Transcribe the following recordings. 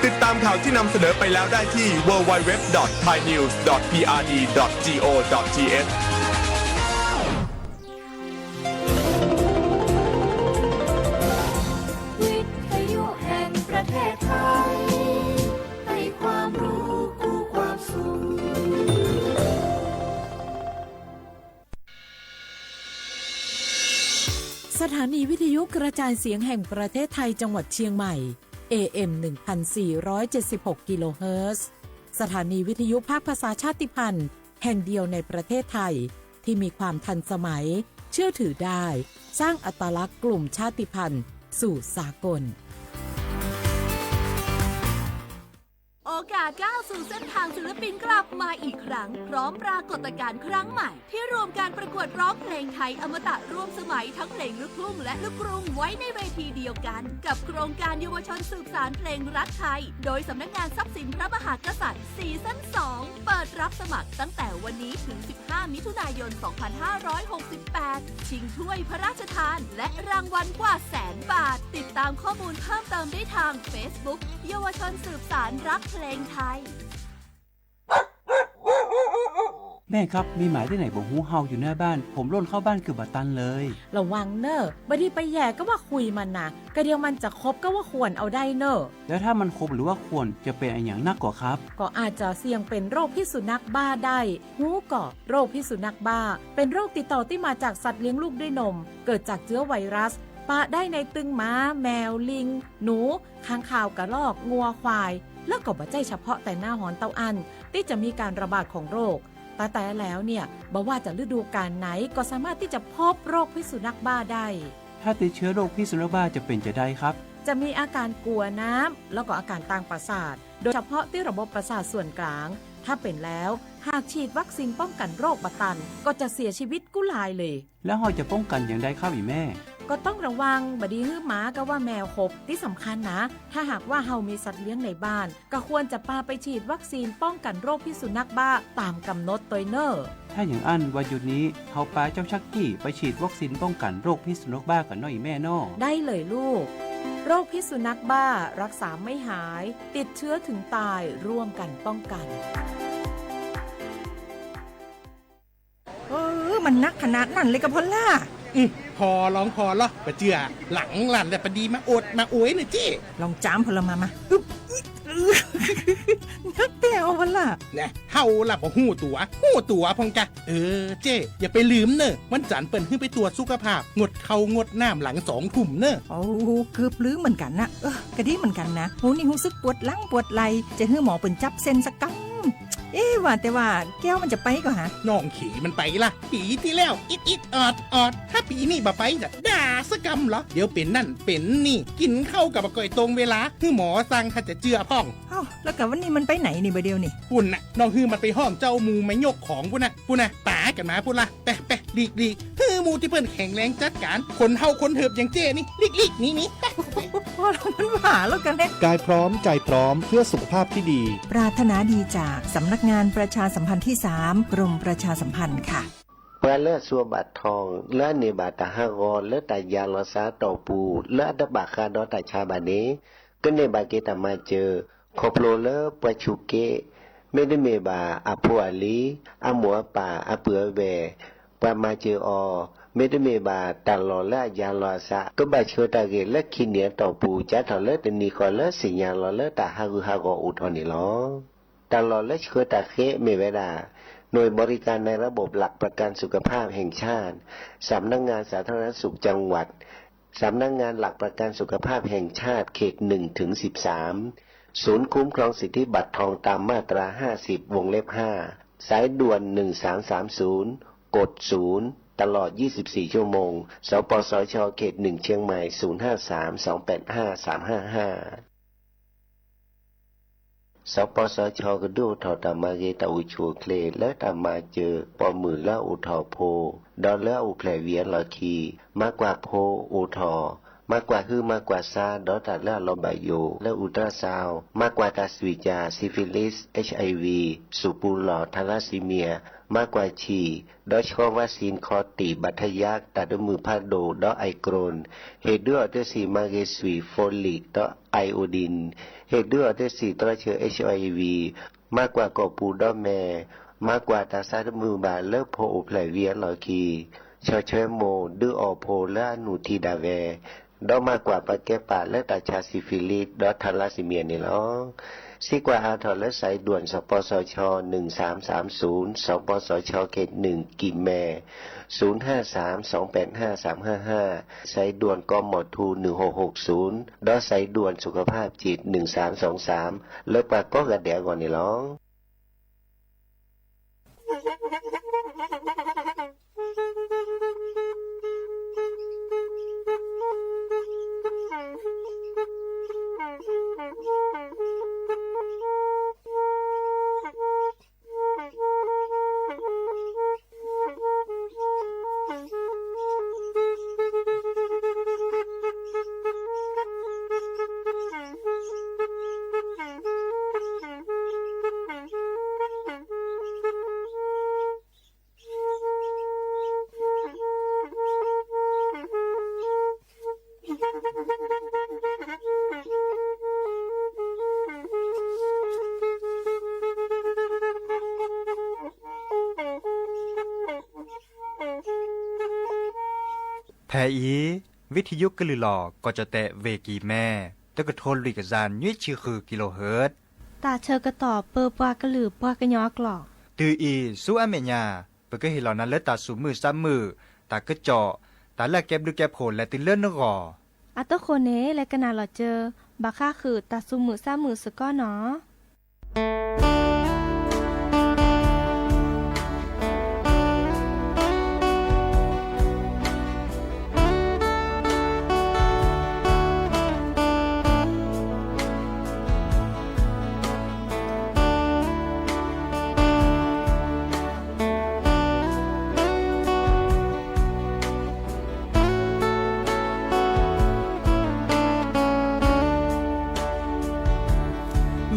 ติดตามข่าวที่นำเสนอไปแล้วได้ที่ ดับเบิลยู ดับเบิลยู ดับเบิลยู ดอท ไทยนิวส์ ดอท พีอาร์ดี ดอท จี โอ ดอท ที เอช วิทยุแห่งประเทศไทย ให้ความรู้คู่ความสุข สถานีวิทยุกระจายเสียงแห่งประเทศไทยจังหวัดเชียงใหม่ เอ เอ็ม หนึ่งพันสี่ร้อยเจ็ดสิบหก กิโลเฮิรตซ์ สถานีวิทยุภาคภาษาชาติพันธุ์แห่งเดียวในประเทศไทย ที่มีความทันสมัย เชื่อถือได้ สร้างอัตลักษณ์กลุ่มชาติพันธุ์สู่สากล โอกาสก้าวสู่เส้นทางศิลปินกลับมาอีกครั้ง พร้อมปรากฏการณ์ครั้งใหม่ ที่รวมการประกวดร้องเพลงไทยอมตะร่วมสมัยทั้งเพลงลูกทุ่งและลูกกรุงไว้ในเวทีเดียวกัน กับโครงการเยาวชนสืบสานเพลงรักไทย โดยสำนักงานทรัพย์สินพระมหากษัตริย์ ซีซั่น สอง เปิดรับสมัครตั้งแต่วันนี้ถึง สิบห้า มิถุนายน สองพันห้าร้อยหกสิบแปด ชิงถ้วยพระราชทาน และรางวัลกว่าแสนบาท ติดตามข้อมูลเพิ่มเติมได้ทาง Facebook เยาวชนสืบสานรักเพลงไทย แม่ครับ มีหมาที่ไหนบ่ฮู้เห่าอยู่หน้าบ้าน ผมล่นเข้าบ้านเกือบบ่ตันเลย ระวังเน่อ บ่ดีไปแหย่ก็ว่าคุยมันนะ กะเดียวมันจะขบก็ว่าข่วนเอาได้เน่อ แล้วถ้ามันขบหรือว่าข่วนจะเป็นอะหยังนักก่อครับ ก็อาจจะเสี่ยงเป็นโรคพิษสุนัขบ้าได้ ฮู้ก่อ โรคพิษสุนัขบ้า เป็นโรคติดต่อที่มาจากสัตว์เลี้ยงลูกด้วยนม เกิดจากเชื้อไวรัส ปะได้ในตึงหมา แมว ลิง หนู ค้างคาว กระรอก งัว ควาย แล้วก็บ่ใจ้เฉพาะแต่หน้าฮ้อนเต้าอั้น ที่จะมีการระบาดของโรค แต่แต่แล้วเนี่ย บ่ว่าจะฤดูกาลไหน ก็สามารถที่จะพบโรคพิษสุนัขบ้าได้ ถ้าติดเชื้อโรคพิษสุนัขบ้าจะเป็นจะใดครับ จะมีอาการกลัวน้ำ แล้วก็อาการตางประสาท โดยเฉพาะที่ระบบประสาทส่วนกลาง ถ้าเป็นแล้ว หากฉีดวัคซีนป้องกันโรคบ่ตัน ก็จะเสียชีวิตกู้ลายเลย แล้วเฮาจะป้องกันอย่างใดครับอีแม่ ก็ต้องระวัง บ่ดีหื้อหมาก็ว่าแมวขบ ที่สำคัญนะ ถ้าหากว่าเฮามีสัตว์เลี้ยงในบ้าน ก็ควรจะปาไปฉีดวัคซีนป้องกันโรคพิษสุนัขบ้าตามกำหนดโตยเน่อ ถ้าอย่างอั้นวันหยุดนี้เฮาปาเจ้าชักกี้ไปฉีดวัคซีนป้องกันโรคพิษสุนัขบ้ากันเนาะอีแม่เนาะ ได้เลยลูก โรคพิษสุนัขบ้ารักษาไม่หาย ติดเชื้อถึงตาย ร่วมกันป้องกัน เออ มันหนักขนาดนั้นเลยกะพอลล่า อืม พอลองพอลอ บ่เจื้อ หลังหลันแหละ ปะดีมาโอดมาโอยเน่อเจ้ ลองจามพอลมา มา อึ๊บ นักแต้วพอลล่า แน่ เฮาล่ะบ่ฮู้ตั๋ว ฮู้ตั๋วพ่องกะ เออ เจ้ อย่าไปลืมเน่อ วันจันทร์เปิ้นหื้อไปตรวจสุขภาพ งดข้าวงดน้ำหลังสองทุ่มเน่อ โอ้ เกือบลืมเหมือนกันนะ เออ กะดีเหมือนกันนะ ฮู้นี่ฮู้สึกปวดหลังปวดไหล่ จะหื้อหมอเปิ้นจับเส้นสักกำ เอ๊ะ ว่าแต่ว่าแก้วมันจะไปก่อฮะ น้องเขยมันไปละ ปีตี้แล้ว อิดอิดออดออด ถ้าปีนี้บ่ไปจะด่าสักกำเหรอ เดี๋ยวเป๋นนั่นเป๋นนี่ กินข้าวกะบ่ก่อยตรงเวลา หื้อหมอสั่งถ้าจะเจื้อพ่อง เอ้า แล้วกะวันนี้มันไปไหนนี่บ่าเดี่ยวนี่ ปุ้นน่ะ น้องหื้อมันไปฮ้องเจ้าหมู่มายกของปุ้นน่ะ ปุ้นน่ะ ต๋ากั๋นมาปุ้นละ ไปไปหลีกหลีก หื้อหมู่ตี้เปิ้นแข็งแรงจัดก๋าน คนเฒ่าคนเถิบอย่างเจ้นี่ หลีกหลีกหนีหนี ไปไป พอแล้วมันว่าแล้วกันเนี่ย กายพร้อมใจพร้อมเพื่อสุขภาพที่ดี ปรารถนาดีจากสำนักงานประชาสัมพันธ์ที่สาม กรมประชาสัมพันธ์ค่ะ ပှၤလၢအစူးဘၣ်ထီၣ် လၢအန့ၢ်ဘၣ်တၢ်ဟးဂီၤ လၢတၢ်ယၤလီၤစၢ်အတီၢ်ပူၤ လၢအတဘၣ်ဃးဒီးတၢ်ဆါဘၣ်န့ၣ် ကန့ၢ်ဘၣ်က့ၤတၢ်မၤစၢၤ ခီဖျိလၢပှၤဆူးက့ မ့တမ့ၢ်ဘၣ်အဖိအလံၤ အမိၢ်အပၢ် အပုၢ်အဝဲၢ် ပှၤမၤစၢၤအီၤ မ့တမ့ၢ်ဘၣ်တၢ်လီၢ်လၢအယၤလီၤအသး ကဘၣ်ဆှၢတၢ်ဂ့ၢ်လၢခံနံၣ်အတီၢ်ပူၤ စးထီၣ်လၢတနံၤဃီလၢသ့ၣ်ညါလီၤလၢတၢ်ဟးဂူာ်ဟးဂီၤအိၣ်ထီၣ်န့ၣ်လီၤ. တၢ်လီၢ်လၢဆှၢတၢ်ဃ့မ့ၢ်ဝဲဒၣ် หน่วยบริการในระบบหลักประกันสุขภาพแห่งชาติ สำนักงานสาธารณสุขจังหวัด สำนักงานหลักประกันสุขภาพแห่งชาติเขตหนึ่งถึงสิบสาม ศูนย์คุ้มครองสิทธิบัตรทองตามมาตราห้าสิบ วงเล็บห้า สายด่วน หนึ่งสามสามศูนย์ กดศูนย์ ตลอด ยี่สิบสี่ ชั่วโมง สปสช เขตหนึ่งเชียงใหม่ ศูนย์ห้าสาม สองแปดห้า สามห้าห้า สปสช ကဒုးအိၣ်ထီၣ်တၢ်မၤဂ့ၤတၢ်အိၣ်ဆူၣ်အိၣ်ချ့ လၢတၢ်မၤစၢၤပိာ်မုၣ်လၢအအိၣ်ထီၣ်ဖိ ဒီးလၢအအိၣ်ဖျဲၣ်ဝံၤအလီၢ်ခံ မၤကွၢ်ဖိအိၣ်ထီၣ် မၤကွၢ်ဟုမၤကွၢ်ဆါ ဒီးတၢ်လၢအလီၤဘၣ်ယိၣ် လၢ ultrasound, မၤကွၢ်တၢ်စွံၣ်ကၠၢ် syphilis, H I V, စူၣ်ပူၤလီၢ် thalassemia, မၤကွၢ်ဆံၣ်, ဒီးဆှီ vaccine ခီၣ်တံၢ် ဘၣ်ထယါ တၢ်တမုာ်ဖးဒိၣ် ဒီး Icron, ဟ့ၣ်ဒုးအီၤတ့ၢ်စံၣ်မၤဂ့ၤစွံာ် folate ဒီး iodine, ဟ့ၣ်ဒုးအီၤတ့ၢ်စံၣ်သရီဆၢ H I V, မၤကွၢ်ကိာ်ပူၤဒီးမဲာ်, မၤကွၢ်တၢ်ဆါတမုာ်ဘၣ်လၢဖိအိၣ်ဖျဲၣ်ဝံၤအလီၢ်ခံ, ဆီၣ်ထွဲမိၢ် ဒုးအီၣ်ဖိလၢအနုၢ်ထံဒၣ်ဝဲ, ဒီးမၤကွၢ်ပာ်ကဲပာ်လၢတၢ်ဆါ syphilis ဒီး thalassemia န့ၣ်လီၤ. စံးကွၢ်ဟးထီၣ်လၢ စဲးဒွဲၣ် စပီစီၤဆီ นึ่งสามสามศูนย์, စပီစီၤဆီက့ၤ หนึ่ง ကံၢ်မဲၣ်, ศูนย์ห้าสาม สองแปดห้า สามห้าห้า, စဲးဒွဲၣ် กมธ หนึ่งหกหกศูนย์, ဒီး สายด่วนสุขภาพจิต หนึ่งสามสองสาม လၢပှၤကိးဂၤဒဲးအဂီၢ်န့ၣ်လီၤ. ဖဲအံၤ ဝံထံယိကလုၢ်လီၤ ကီၢ်ကၠီၣ်တဲၣ် ဝ့ၢ်ကံၢ်မဲၣ် တကထိလွံၢ်ကယၤနွံဆံဃု kilohertz, တၢ်ဆၢကတီၢ်ပၢပှၤကလုာ်ပှၤကညီအကျိာ်, တုၤအံၤဆူအမဲာ်ညါ ပကဟ့ၣ်လီၤနၤလၢတၢ်သူၣ်မုာ်သးမုာ်, တၢ်ကစီၣ်, တၢ်လၢအကဲဘျုးကဲဖှိၣ်လဲၤတုၤလၢနဂီၢ်, အတဃိန့ၣ် လဲၤကနၣ်လီၤစၢၤ ဘၣ်ဃးဃုာ်တၢ်သူၣ်မုာ်သးမုာ်စ့ၢ်ကီးနီၤ.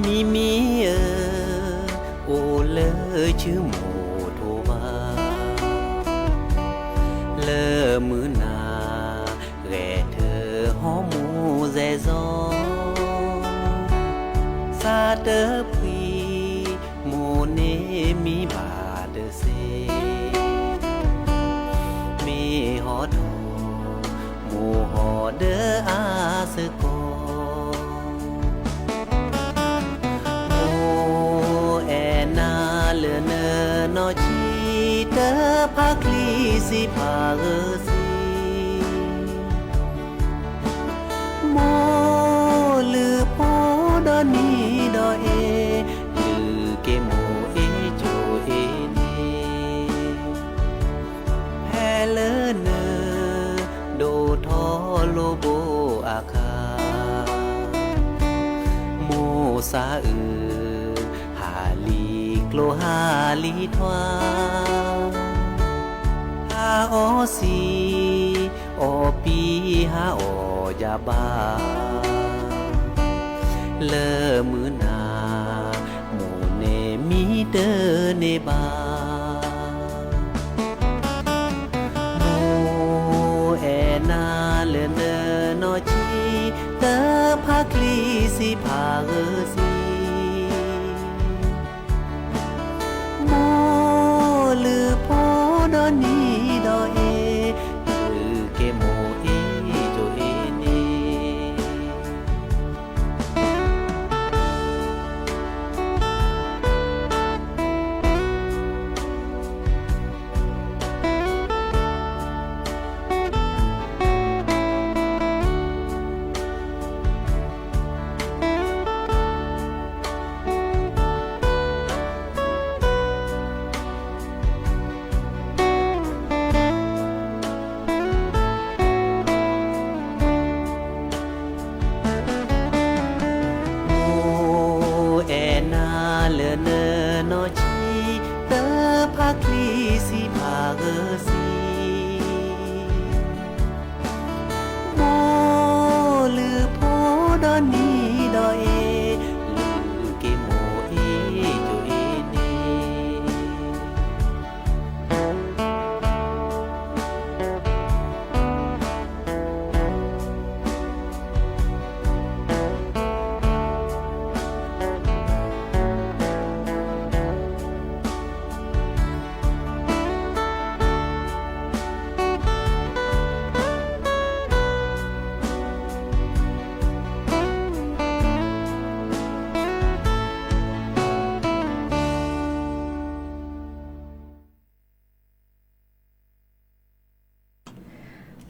မံမံဧၢ, အိၣ်လၢစုမိၢ်ထိဘၣ်, လၢမုၢ်နၤ ဂဲၤထၢၣ်ဟီမူၤစဲးစီၤ, သးတဖှံ မိၢ်န့ၣ်မံဘၣ်တစ့, မ့ၢ်ဟီထီၣ် မိၢ်ဟီၣ်ဒီးအါစ့ၢ်ကီး, မိၢ်အဲၣ်နၤလၢနနီၢ်ဆံး တဖးချံစံးဖးဂၢၢ်စံး, မိၢ်လုၢ်ဖိဒီနံၤဒီးအဲၣ်, ဒုးက့ၤမိၢ်အ့ၣ်ကၠိအ့ၣ်န့ၣ်, ဖဲလၢန ဒိၣ်ထီၣ်လိာ်ဘိအခါ, မိၢ်သးအုး ဟးလံကျိဟးလံထွါ, ဟးအီၣ်စံ, အီၣ်ပံဟးအီၣ်ယၤဘၣ်, လၢမုၢ်နၤ မိၢ်န့ၣ်မံတန့ၢ်ဘၣ်. မိၢ်အဲၣ်နၤလၢနနီၢ်ဆံး တဖးချံစံးဖးဂၢၢ်စံး, မိၢ်လုၢ်ဖိဒီနံၤဒီးအဲၣ်, ဒုးက့ၤမိၢ်အ့ၣ်ကၠိအ့ၣ်န့ၣ်. ဒီးအ့ၣ် လုၢ်က့ၤမိၢ်အ့ၣ် ယိၤအ့ၣ်န့ၣ်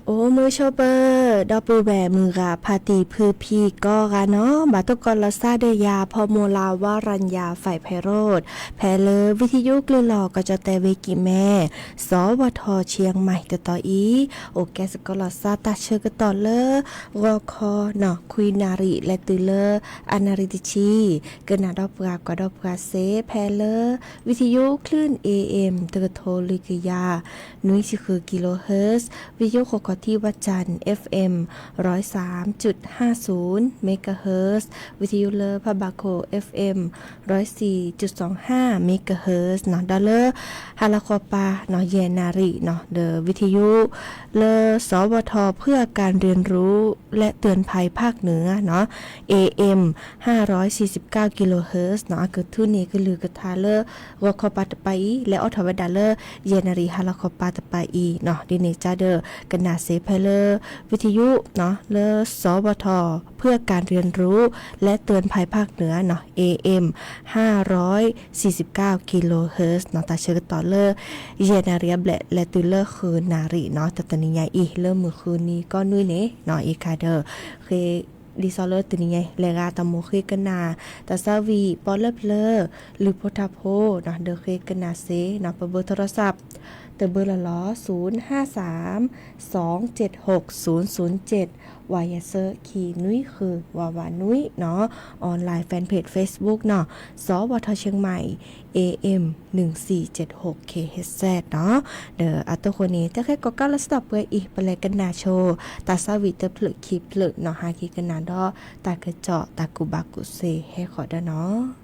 အိၣ်မုာ်ဆိးပၢၤ ဒီပုၢ်ဝဲၢ်မုၢ်ဂၤဖါတံၢ်ဖုဖံကိးဂၤနီၤ ဘၣ်တကိးလီၤစၢ်ဒီးယၤ ဖီမူၤလၤ ဝရံယၤ ဖဲးဖဲးရိး ဖဲလၢဝံထယုကလုၢ်လီၤ ကီၢ်ကၠီၣ်တဲၣ်ဝ့ၢ်ကံၢ်မဲ စီၤဝီၤထီၣ်ဆ့ၣ်မၢၣ် တတီၤအံၤ အိၣ်ကဲစ့ၢ်ကီးလီၤစၢ်တၢ်ဆၢကတီၢ်လၢ ဂီၤခီနီၤ ခွံနၣ်ရံၣ် လဲၤတုၤလၢ အနၣ်ရံၣ်တဆံ ကနၣ်ဒီးပှၤကွၢ်ဒီးပှၤစ့ၢ် ဖဲလၢ ဝံထယုကလုၢ် เอเอ็ม တကထိလွံၢ်ကယၤ နွံဆံဃု kilohertz, ဝံထယုဃိးခီၣ်ထံးဝၣ်စၣ် เอฟเอ็ม ร้อยสามจุดห้าศูนย์ megahertz, ဝံထယုလၢဖးဘၣ်ခိၣ် เอฟเอ็ม ร้อยสี่จุดสองห้า megahertz နီၤ ဒီးလၢ ဟါလီၤဃီၤပၤနီၤ ယဲၢ်နၣ်ရံၣ်နီၤ ဒီးဝံထယု လၢ สวท เพื่อการเรียนรู้และเตือนภัยภาคเหนือနီၤ เอเอ็ม ห้าร้อยสี่สิบเก้า kilohertz နီၤ အကထုးန့ၢ်ကလုၢ်ကထါလၢ ဂီၤခီပၤတပၤအံၤ လဲၤအိးထီၣ်ဝဲဒၣ်လၢ ယဲၢ်နၣ်ရံၣ်ဟါလီၤဃီၤပၤတပၤအံၤနီၤ ဒ်န့ၣ်ကဒီး ကနၣ်စ့ၢ်ဖဲလၢ ဝံထယုနီၤ လၢ สวท เพื่อการเรียนรู้และเตือนภัยภาคเหนือနီၤ เอเอ็ม ห้าร้อยสี่สิบเก้า kilohertz နီၤ တၢ်ဆၢကတီၢ်လၢ ယဲၢ်နၣ်ရံၣ်အဘျဲၣ် လဲၤတုၤလၢဃုနၣ်ရံၣ်နီၤ တနံၤညါအံၤ လၢမုၢ်ဃုနံၤကီၢ်နွံန့ၣ်နီၤ အံၤခါဒီး ဃ့ ဒ်သိးလၢတနံၤညါ လဲၤဂၤတၢ်မိၣ်ဃ့ကနၣ် တၢ်သးဝံၣ်ပီလၢပျၢၤ လုၢ်ဖိထါဖိနီၤ ဒီးဃ့ကနၣ်စ့ၢ်နီၤ ပဘၢ โทรศัพท์ တဘၢလီၤလီၤ ศูนย์ห้าสาม สองเจ็ดหก ศูนย์ศูนย์เจ็ด ဝါယဲၢ်ဆၢ ခံနွံဃု ဝးဝးနွံနီၤ online fanpage Facebook နီၤ สวท เชียงใหม่ เอเอ็ม หนึ่งสี่เจ็ดหก เคเอชเซด နီၤ ဒီးအတိၢ်ဃိန့ၣ် တၢ်ဃ့ကီၢ်ကးလၢစတီၢ်ပှဲၤအံၤ ပလဲၤကနၣ်ဆိ တၢ်သးဝံၣ်တဖျၢၣ်ခံဖျၢၣ်နီၤ ဟးက့ၤကနၣ်ဒီး တၢ်ကစီၣ်တၢ်ကူၣ်ဘၣ်ကူၣ်သ့ဟဲဃီၤဒီးနီၤ.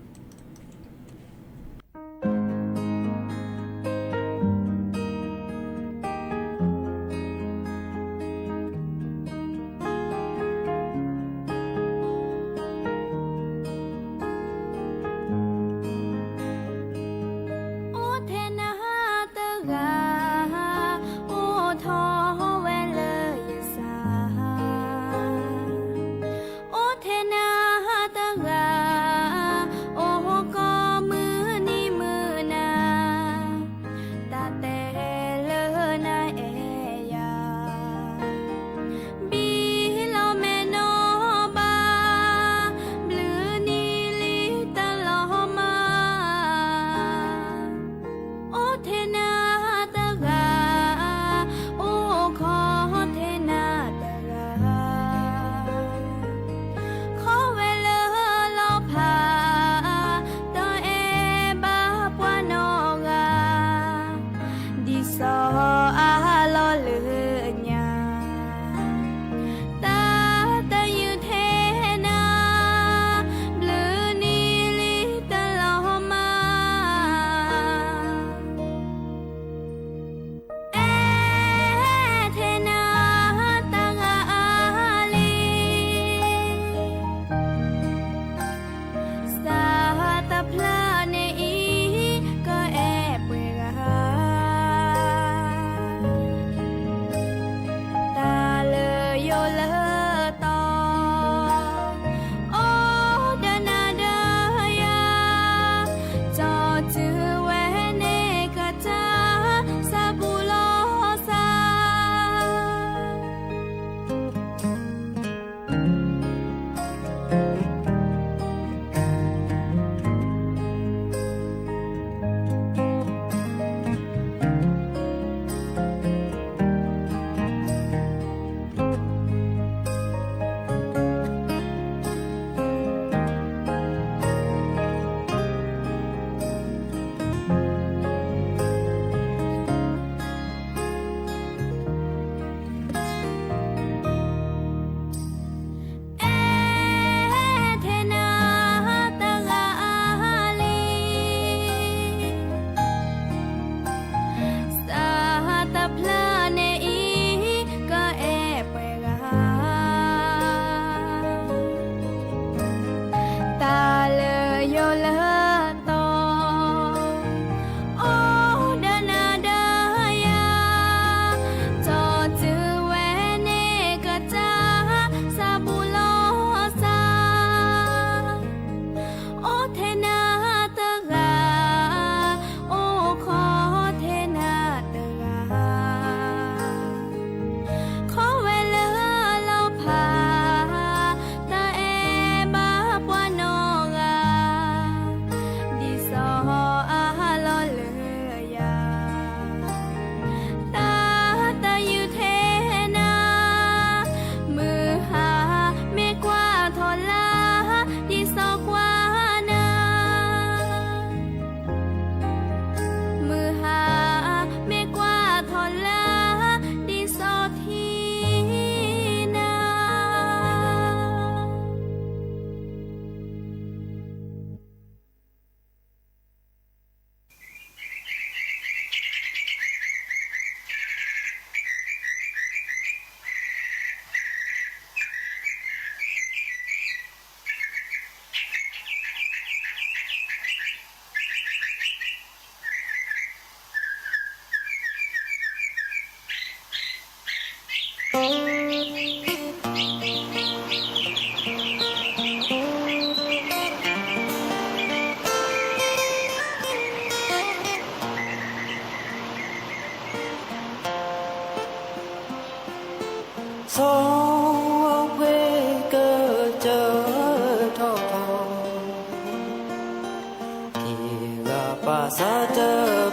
အစၢတ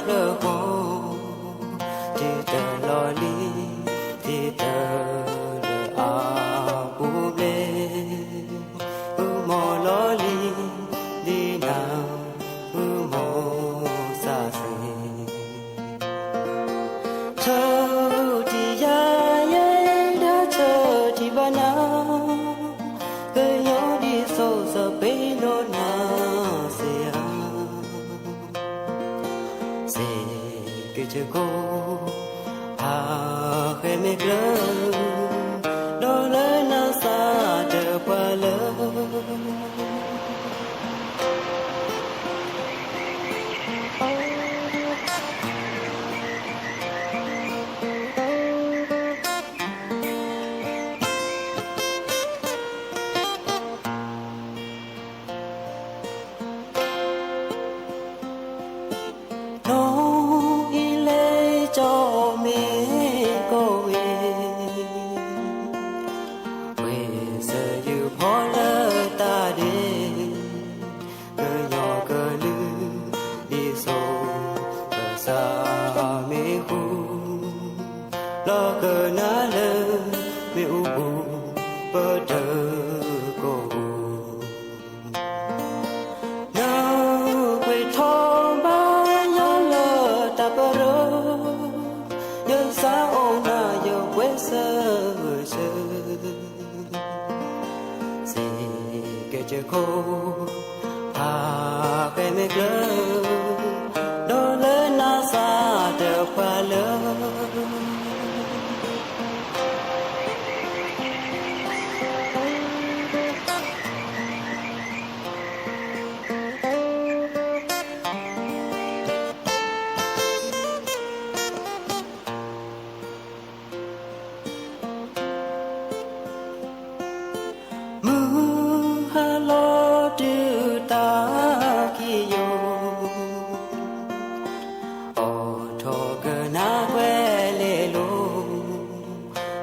ဖျၢၣ်ဃီ, တုၤတလီၤလံ, တုၤတလၢအပူၤဘျဲၣ်, အုမီၤလီၤလံ, ဒ်နၤ, အုမီၤစၢ်စ့ၢ် ဆၢထံယၤယဲဒၣ်ဆၢထံဘၣ်နၤ, ကညီဒ်စိၤစပ့ၤဒိၣ်နၤစ့ဧါ, စ့ကၠၢခိၣ်, ဟးဃဲမ့ၢ်ကျၢၤ, ဒီးလၢနၤစၢ်တပှၤလၢ နီၢ်အံၤလဲၤကၠီမ့ၢ်ကီၢ်ဝ့ၢ်, ဝ့ၢ်စၢၤယုၢ်ဖီလၢတၢ်ဒ့ၣ်, ကညီကလုာ်ဒ်စိၤကစၢ်မ့ၢ်ဃူ, လီၤကနၣ်လၢမ့ၣ်အူပူၤ ပတၢၢ်ကီၢ်ပူၤ နကွၢ်ထီၣ်ဘါယွၤလၢတၢ်ပရၢ, ယစၢ်အိၣ်နၤယပှဲၤဆၢဂ့ၤဆၢ, စ့ကၠၢခိၣ်, ဟးဃဲမ့ၢ်ကျၢၤ, ဒီးလၢနၤစၢ်တပှၤလၢ မုၢ်ဟါလီၤတုၤတၢ်ခံးယိာ်, အိးထီၣ်ကနၣ်ကွဲၤလ့လိာ်,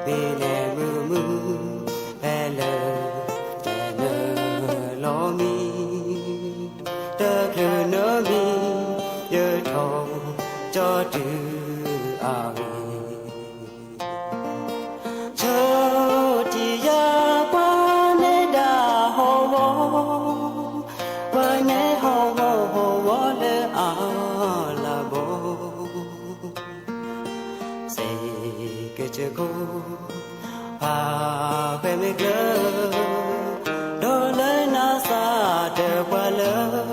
မ့ၢ်နဲမုာ်မုာ်ဖဲလၢ တနၢၤလီၤမံ, တချုးနၢၤမံ, ယထီၣ်ကၠီတုၤအဂ့ၢ် ဆၢထံယၤကွၢ်နဲဒၣ်ဟီၣ်ဝီ, ကွၢ်နဲဟီၣ်ဝီဟီၣ်ဝီလၢအလၤဘီ, စ့ကၠၢခိၣ်, ဟးဃဲမ့ၢ်ကျၢၤ, ဒီးလၢနၤစၢ်တပှၤလၢ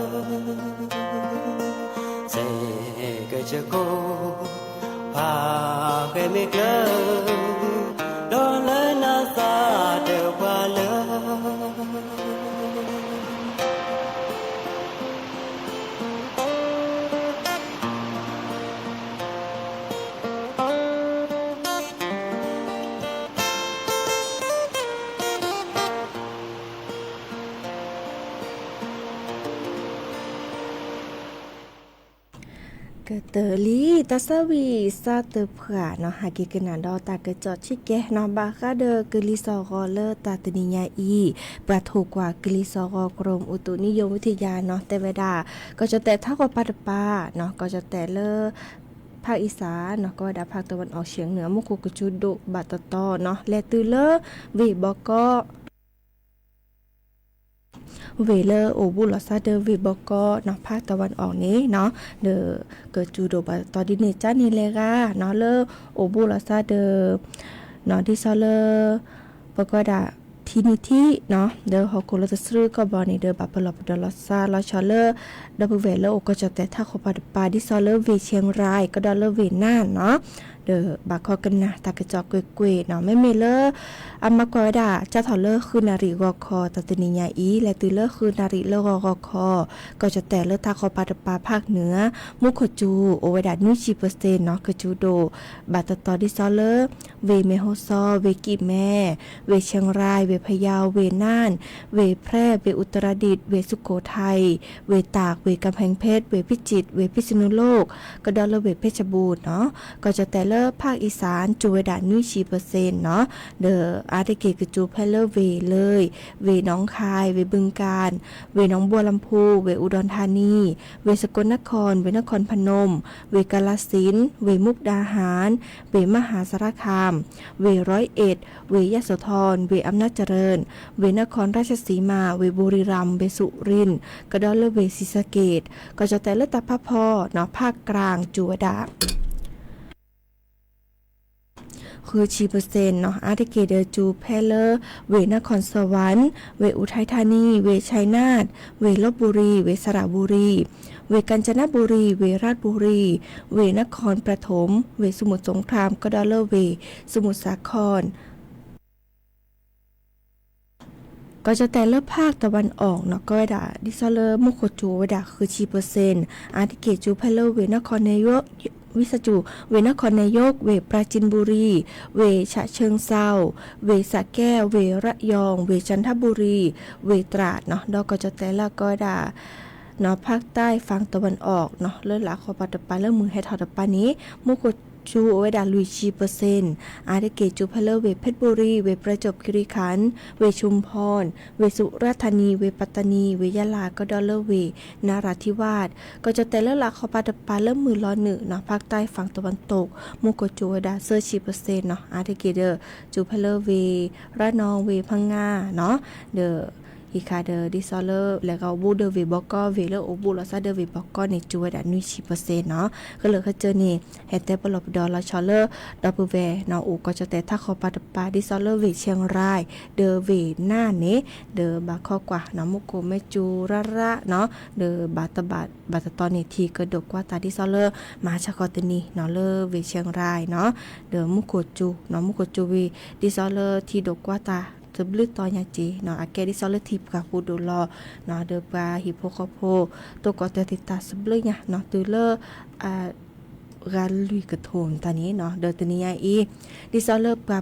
စ့ကၠၢခိၣ်, ဟးဃဲမ့ၢ်ကျၢၤ, ဒီးလၢနၤစၢ်တပှၤလၢ ကတၢၢ်လံ တၢ်ဆၢဝံၤစါတဖှၣ်နီၤ ဟဲက့ၤကနၣ်ဒီးတၢ်ကစီၣ်ဆံးကဲနီၤ ဘၣ်ဃးဒီးကလံၤစီၤဂီၤလၢတၢ်တနံၤညါအံၤ ပှၤထိၣ်ကွၢ်ကလံၤစီၤဂီၤ ကရူၢ်မုၢ်အူသူၣ်နံယိၣ်ဝံထံယၤနီၤ တဲဝဲဒၣ် ကီၢ်ကၠီၣ်တဲၣ်ထးခီပၤတပၤနီၤ ကီၢ်ကၠီၣ်တဲၣ်လၢ ဖၣ်အံၣ်စၢ်နီၤ ကီၢ်ဝဲဒၣ်ဖၣ်တဝၣ်အီၣ်ဆံးနုာ် အမူခိၣ်ကစူၤဒိၣ်ဘၣ်တတီနီၤ လဲၤတုၤလၢဝ့ၢ်ဘီကီး ဝ့ၢ်လၢအိၣ်ဘူးလီၤသးဒီးဝ့ၢ်ဘီကီးနီၤ ဖၣ်တဝၣ်အီၣ်န့ၣ်နီၤ ဒီးကစူၤဒိၣ်ဘၣ်တတီဒ်န့ၣ် ကန့ၣ်လဲၤဂၤနီၤ လၢအိၣ်ဘူးလီၤသးဒီး နီၤ ဒ်သိးလၢ ပကွၢ်ဒၣ်ထံနံၤထံးနီၤ ဒီးဟီၣ်ခိၣ်လၢတဆှၢကီၢ်ဘီန့ၣ်ဒီး ဘၣ်ပလီၢ်ပဒီလီၤသးလီၤဆီလၢ ဒီပုၢ်ဝဲၢ်လၢအိၣ်ကီၢ်ကၠီၣ်တဲၣ်ထးခီပၤတပၤ ဒ်သိးလၢဝ့ၢ်ဆဲရၤ ကဒီးလၢဝ့ၢ်နၢ်နီၤ ဒီးဘၣ်ခိးကနၣ်တၢ်ကစီၣ်ကွ့ၢ်ကွ့ၢ်နီၤ မ့မ့ၢ်လၢ အမၤကွၢ်ဝဲဒၣ် စးထီၣ်လၢဃုနၣ်ရံၣ်ဂီၤခီ တၢ်တနံၤညါအံၤ လဲၤတုၤလၢဃုနၣ်ရံၣ်လၢဂီၤဂီၤခီ ကီၢ်ကၠီၣ်တဲၣ်လၢထးခီပၤတပၤဖၣ်နုာ် မူခိၣ်စူၤ အိၣ်ဝဲဒၣ်နွံဆံပၢၢ်စ့ၣ်နီၤ ကစူၤဒိၣ် ဘၣ်တတီဒ်သိးလၢ ဝ့ၢ်မဲၢ်ဟီၣ်စီ ဝ့ၢ်ကံၣ်မဲ ဝ့ၢ်ဆဲရၤ ဝ့ၢ်ဖယီၤ ဝ့ၢ်နၢ် ဝ့ၢ်ဖြဲၣ် ဝ့ၢ်အူတရဒံး ဝ့ၢ်စူခိၣ်ထၢၣ် ဝ့ၢ်တၢ် ဝ့ၢ်ကၣ်ဖဲၣ်ဖဲၣ် ဝ့ၢ်ဖံၣ်စံၣ် ဝ့ၢ်ဖံၣ်စနူလိၣ် ကဒီးလၢဝ့ၢ်ဖ့ၣ်စဘူၣ်နီၤ ကီၢ်ကၠီၣ်တဲၣ်လၢ လၢဖၣ်အံၣ်စၣ် ကၠိဝဲဒၣ်နွံဆံပၢၢ်စ့ၣ်နီၤ, ဒီးအါတက့ၢ်ကၠိဖဲလၢဝ့ၢ်လၢၢ်, ဝ့ၢ်နီၣ်ခၢၣ်, ဝ့ၢ်ဘုၣ်ကၣ်, ဝ့ၢ်နီၣ်ဘီလီၤဖူ, ဝ့ၢ်အူဒီၣ်ထါနံ, ဝ့ၢ်စကိးနခီၣ်, ဝ့ၢ်နခီၣ်ဖၣ်နူမ်, ဝ့ၢ်ကၣ်လၣ်စ့ၣ်, ဝ့ၢ်မူၣ်ဒၣ်ဟၣ်, ဝ့ၢ်မဟၣ်စၣ်ရၣ်ခၣ်, ဝ့ၢ်ရီၢ်အ့ၣ်, ဝ့ၢ်ယၣ်စိၤထီၣ်, ဝ့ၢ်အမျၢ်တရၢၣ်, ဝ့ၢ်နခီၣ်ရၣ်ၡစံမၣ်, ဝ့ၢ်ဘူရံရၣ်, ဝ့ၢ်စူၣ်ရံၣ်, ကဒီးလၢဝ့ၢ်စံၣ်စက့ၣ်, ကီၢ်ကၠီၣ်တဲၣ်လၢတၢ်ဖးဖီနီၤ ဖၣ်ကရၣ်ကၠိဝဲဒၣ် ဃုဆံပၢၢ်စ့ၣ်နီၤ, အါတက့ၢ်ဒီးကၠိဖဲလၢ ဝ့ၢ်နခီၣ်စဝၣ်, ဝ့ၢ်အူထၢၣ်ထါနံ, ဝ့ၢ်ခၠၢၣ်နၢ်, ဝ့ၢ်လီဘူရံ, ဝ့ၢ်စရဘူရံ, ဝ့ၢ်ကၣ်စနဘူရံ, ဝ့ၢ်ရၣ်ဘူရံ, ဝ့ၢ်နခီၣ်ပြထူမ်, ဝ့ၢ်စမုၢ်စူၣ်ခရၣ်, ကဒီးလၢဝ့ၢ်စမုၢ်စၢ်ခီၣ် ကီၢ်ကၠီၣ်တဲၣ်လၢဖၣ်တဝၣ်အီၣ်နီၤ ကီၢ်ဝဲဒၣ် ဒ်သိးလၢမူခိၣ်ကၠိဝဲဒၣ်ဃုဆံပၢၢ်စ့ၣ်, အါတက့ၢ်ကၠိဖဲလၢဝ့ၢ်နခီၣ်နယူၣ်, ဝံသးစူၤ, ဝ့ၢ်နခီၣ်နယူၣ်, ဝ့ၢ်ပရၢ်စံၣ်ဘူရံ, ဝ့ၢ်ဆၣ်ဆၢၣ်စီၤ, ဝ့ၢ်စၣ်ကဲၣ်, ဝ့ၢ်ရယီၣ်, ဝ့ၢ်ကၠၣ်ထဘူရံ, ဝ့ၢ်တြၢ်နီၤ, ဒီးကီၢ်ကၠီၣ်တဲၣ်လၢကီၢ်ဝဲဒၣ် နီၤ ဖၣ်တၢ်ဖၣ်တဝၣ်အီၣ်နီၤ လၢလၢခီပၤတပၤလၢမုၢ်ဟဲထီၣ်တပၤန့ၣ် မူခိၣ်ကၠိအိၣ်ဝဲဒၣ်လွံၢ်ဆံပၢၢ်စ့ၣ်, အါတက့ၢ်ကၠိဖဲလၢဝ့ၢ်ဖ့ၣ်ဘူရံ, ဝ့ၢ်ပရၢ်ကၠိၣ်ခရံၣ်ခၣ်, ဝ့ၢ်ဆူၣ်ဖီၣ်, ဝ့ၢ်စူၣ်ရၣ်ထါနံ, ဝ့ၢ်ပၣ်တနံ, ဝ့ၢ်ယလၢ် ကဒီးလၢဝ့ၢ်နရၣ်ထံဝၣ်, ကီၢ်ကၠီၣ်တဲၣ်လၢလၢခီပၤတပၤလၢမုၢ်လီၤနုာ်နီၤ ဖၣ်တၢ်ဖၣ်တဝၣ်တိၢ် မူခိၣ်ကၠိဝဲဒၣ်သၢဆံပၢၢ်စ့ၣ်နီၤ, အါတက့ၢ်ဒီး ကၠိဖဲလၢဝ့ၢ်ရၣ်နီၣ် ဝ့ၢ်ဖငါနီၤ, ဒီး အံၤခါဒီး ဒ်သိးလၢ လဲၤဂၤအိၣ်ဘူးဒီးဝ့ၢ်ဘီကီၢ် ဝ့ၢ်လၢအိၣ်ဘူးလီၤဆီဒီးဝ့ၢ်ဘီကီၢ်န့ၣ် ကၠိဝဲဒၣ်နွံဆံပၢၢ်စ့ၣ်နီၤ, ကလၢာ်ခဲကၠိန့ၣ် ဟဲတဲပလီၢ်ပဒီးလီၤဆီလၢ ဒီပုၢ်ဝဲၢ်နီၤ အိၣ်ကီၢ်ကၠီၣ်တဲၣ်ထးခီပၤတပၤ ဒ်သိးလၢဝ့ၢ်ဆဲၣ်ရၢၣ် ဒီးဝ့ၢ်နၢ်န့ၣ် ဒီးဘၣ်ခီကွၢ်နီၤ မူခိၣ်မ့ၢ်ကၠိရၣ်ရၣ်နီၤ ဒီးဘၣ်တဘၣ်ဘၣ်တတီန့ၣ် ထံကဒိးကွၢ်တၢ်ဒ်သိးလၢ မၤဆါဃီတနံၤနီၤ လၢဝ့ၢ်ဆဲၣ်ရၢၣ်နီၤ, ဒီးမူခိၣ်ကၠိနီၤ မူခိၣ်ကၠိဝံၤ ဒ်သိးလၢထံဒိးကွၢ်တၢ် တဘျုးတီၤညါက့ၤနီၤ အကဲဒ်သိးလၢထံပှၢ်ပူၤဒိၣ်လီၤနီၤ ဒီးပှၤဟံၣ်ဖိဃီဖိ တိၢ်ကီၢ်တၢ်သံတၢ်စဘျုးညါနီၤ တုၤလၢ အ ဂၤလွံၢ်ကထိတၢ်န့ၣ်နီၤ ဒီးတနံၤညါအံၤ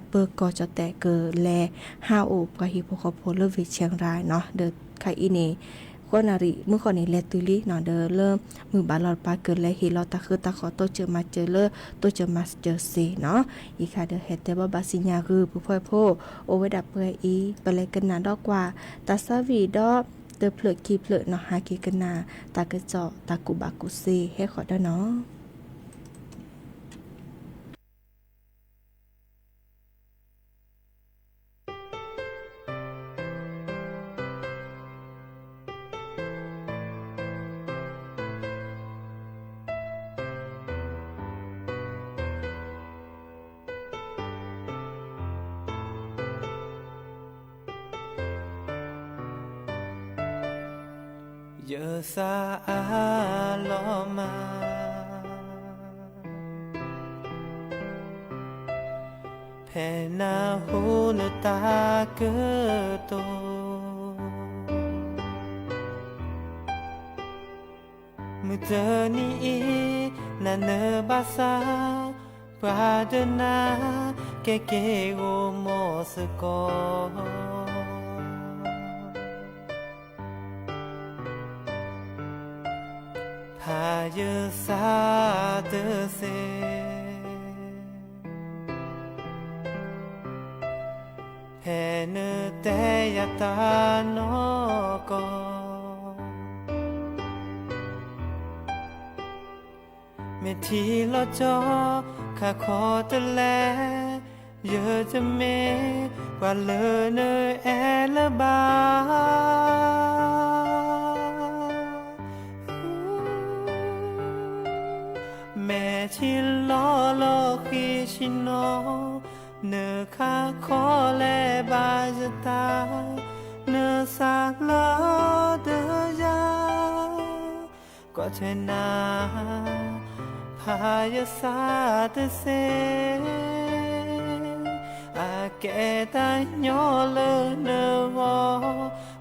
ဒ်သိးလၢပှၤပၢၤကီၢ်ကၠီၣ်တဲၣ်ကလဲၤဟးအိၣ်ပှၤဟံၣ်ဖိဃီဖိလၢဝ့ၢ်ဆဲၣ်ရၢၣ်နီၤ ဒီးခါအံၤန့ၣ် ဃိးနၣ်ရံၣ်မုၢ်ဃီန့ၣ် လဲၤတုၤလံနီၤ ဒီးလၢမုၢ်ဘၣ်လီၤတပၤကလဲၤဟ့ၣ်လီၤတၢ်ဃုတၢ်ဃီၤတိစၢၤမၤစၢၤလၢ တိစၢၤမၤစၢၤစ့ၢ်နီၤ အံၤခါဒီးဟဲတဲဘၣ်ဘၣ်စံၣ်ညါဂုၢ် ပုၢ်ဖိဝဲၢ်ဖိ အိၣ်ဝဲဒၣ်ပှဲၤအံၤ ပလဲၤကနၣ်ဒီးကွၢ် တၢ်ဆါဝံၤဒီး တဖျၢၣ်ခံဖျၢၣ်နီၤ ဟးက့ၤကနၣ်တၢ်ကစီၣ်တၢ်ကူၣ်ဘၣ်ကူၣ်သ့ဟဲဃီၤဒီးနီၤ ယသးအါလီၤမး ဖဲနဟူနတၢ်ကတိၤ မုၢ်တနံၤအံၤ နနၢၤဘၣ်ဆၣ် ပှၤဒၢနၤ ကဲက့ၤဂီၤမီၢ်စ့ၢ်ကီး ဖးယသးတစဲး ဖဲနတဲယၤတၢ်နီၢ်ကီၢ် မ့ၢ်ထံလီၤကၠီ ခးခီတလဲ ယတမ့ၢ် ပှၤလၢနအဲၣ်လၢၤဘၣ် မဲာ်ထံလီၤလီၤဃံဆံနီၤ နခးခီလဲၤဘၣ်ယတၢ် နသးလၢဒၢးယၤ ကွၢ်ထွဲနၤ ဖးယသးတစဲး အကဲတၢ်ညီလၢနဂီၢ်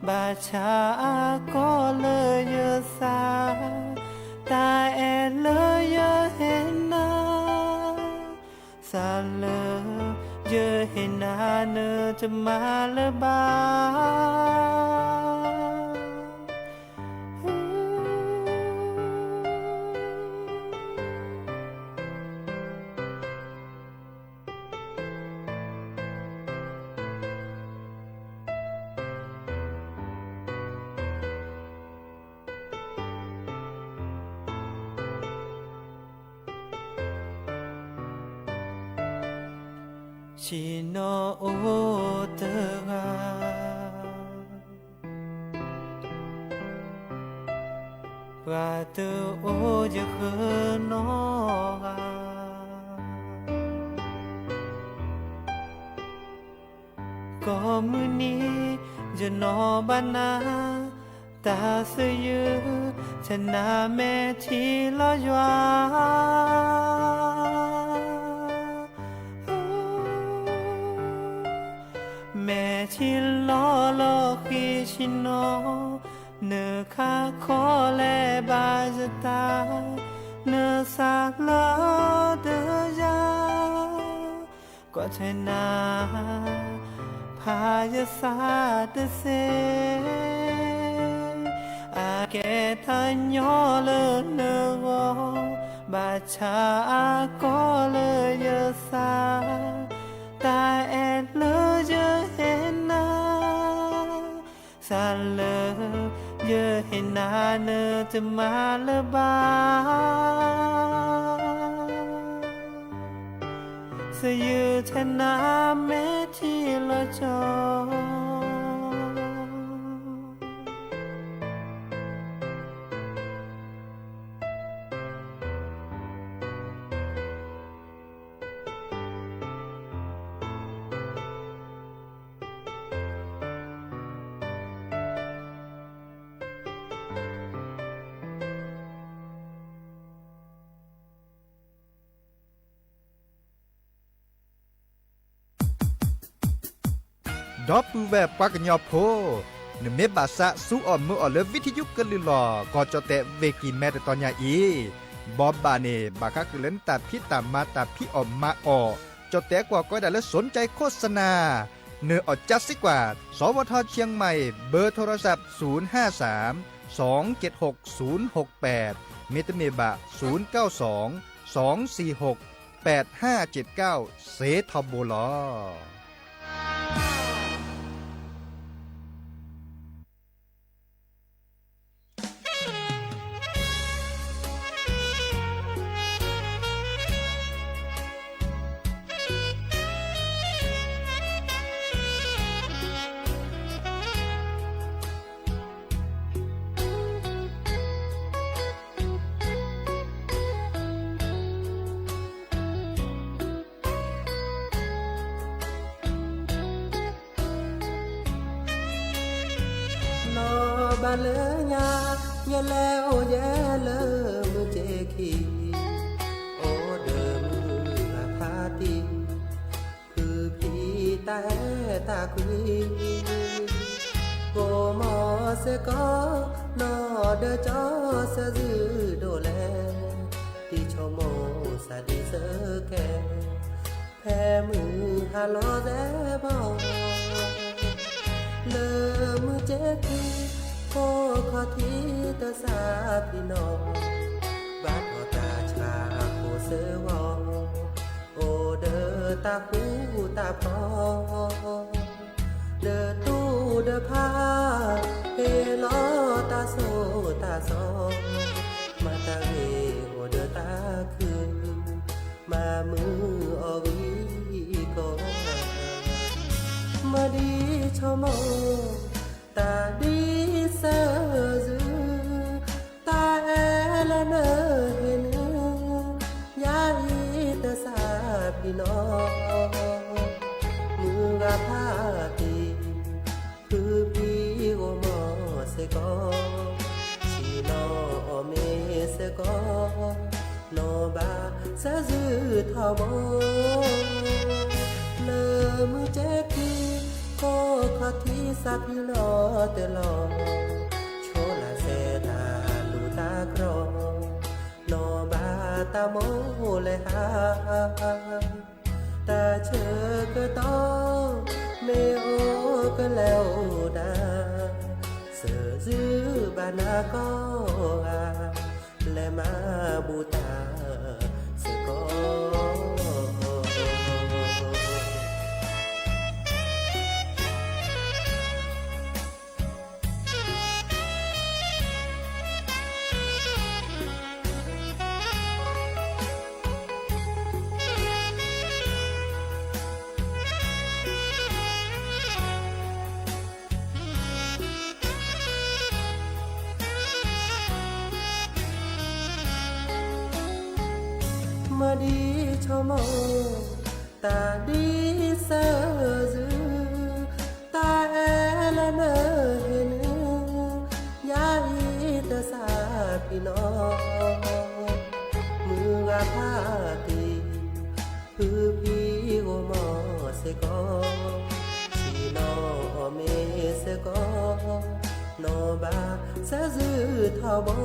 ဘၣ်ဆၣ်အကီၢ်လၢယသး တၢ်အဲၣ်လၢယဟ့ၣ်နၤ သးလၢယဟ့ၣ်နၤ နတမၤလၢၤဘၣ် ဆ့ၣ်နီၤအိၣ်တဂၤ, ပှၤတအိၣ်ယဃၢၤနီတဂၤ, ကိးမုၢ်နံၤ ယနီၣ်ဘၣ်နၤ, တၢ်သယုၢ် ဆဲးနၤမဲာ်ထံလီၤယွၤ မဲာ်ထံလီၤလီၤဃံၤဆ့ၣ်နီၤ, နခါခီလဲၤဘၣ်ယတၢ်, နသးလီၤတယၤ, ကွၢ်ထွဲနၤ ဖးယသးတစဲး, အကဲတၢ်ညီလၢနဂီၢ်, ဘၣ်ဆၣ်အကီလၢယသး, တၢ်အဲၣ်လၢယဟ့ၣ်နၤ, သးလၢယဟ့ၣ်နၤနတမၤလၢၤဘၣ်. သယုၢ်ထဲနၤမဲာ်ထံလီၤကၠီ ဒီပုၢ်ဝဲၢ်ပှၤကညီဖိ, နမ့ၢ်ဘၣ်သးစူအီၣ်မုာ်အီၣ်လၢ ဝံထယုကလုၢ်လီၢ် ကီၢ်ကၠီၣ်တဲၣ် ဝ့ၢ်ကံၢ်မဲ တတီၤညါအံၤ, ဘိးဘၣ်န့ၣ် ဘၣ်ဃးဃုာ်လၢနတၢ်ဖံးတၢ်မၤတၢ်ဖံးအီၣ်မၤအီၣ်, ကၠီၣ်တဲၣ်ကွၢ်ကီဒၣ်လၢ สนใจโฆษณา နအီၣ်ကၠါစ့ၢ်ကီး, สวท เชียงใหม่ เบอร์โทรศัพท์ ศูนย์ห้าสาม สองเจ็ดหก ศูนย์หกแปด မ့တမ့ၢ်ဘၣ် ศูนย์เก้าสอง สองสี่หก แปดห้าเจ็ดเก้า စ့ထီဘိလီၤ. နီၢ်ဘၣ်လၢညါ ယလဲၤအိၣ်ယဲလၢမုၢ်က့ခံ, အိၣ်ဒီးမုၢ်ဂၤဖးတံၢ်, ဖုဖံတၢ်အဲၣ်တၢ်ကွံ, ကိးမီၤစ့ၢ်ကီး နီၢ်ဒီးကၠီဆၢဇုဒိၣ်လဲၣ်, တံၤဆိကမိၣ်စၢ်ဒံးစၢကဲ, ဖဲမုၢ်ဟါလီၤသဲဘီ လၢမုၢ်က့ခံ, ဖိခီၣ်ထံးတစးဖံးနီၣ်, ဘၣ်ထီၣ်တၢ်ဆှးဖိစၢဝီ, အိၣ်ဒီးတၢ်ဃူတၢ်ဖိး, ဒီးတူၢ်ဒီးဖး, ဟ့ၣ်လီၤတၢ်ဆိၣ်တၢ်ဆီ, မၤတၢ်ဂ့ၤအိၣ်ဒီးတၢ်ခု, မၤမုာ်အီၤဂံၢ်ကီ, မ့ၢ်ဒ်ဆိကမိၣ် တၢ်ဒ်စၢၤယုၢ်, တၢ်အဲၣ်လၢနဟ့ၣ်နုၢ်, ယၤအံၤတစးဖံးနီၣ်, မုၢ်ဂၤဖးတံၢ်, ဖုဖံဂီၤမီၤစ့ၢ်ကီး, ဆ့ၣ်နီၤအီၣ်မ့ၤစ့ၢ်ကီး, နီၢ်ဘၣ်စၢ်ယုၢ်ထီဘိ လၢမုၢ်က့ခံ, ဖိခီၣ်ထံးစးဖံးလီၤတလီၤ, ဆိလၢစဲတၢ်လူၢ်တၢ်ကြီ, နီၢ်ဘၣ်တၢ်မိၣ်လဲၤဟါ, တၢ်ဆၢကတီၢ်, မ့ၢ်အိၣ်ကလဲၤအိၣ်ဒၣ်, စၢ်ယုၢ်ဘၣ်နၤကိးဂၤ, လဲၤမၤဘူၣ်တၢ်စ့ၢ်ကီး. တၢ် မ့ၢ်ဒ်ဆိကမိၣ်, တၢ်ဒ်စၢၤယုၢ်, တၢ်အဲၣ်လၢနဟ့ၣ်နုၢ်, ယၤအံၤတစးဖံနီၤ, မုၢ်ဂၤဖးတံၢ်, ဖုဖံဂီၢ်မီၢ်စ့ၢ်ကီး, ဆ့ၣ်နီၤအီၣ်မ့ၤစ့ၢ်ကီး, နီၢ်ဘၣ်စၢၤယုၢ်ထီဘိ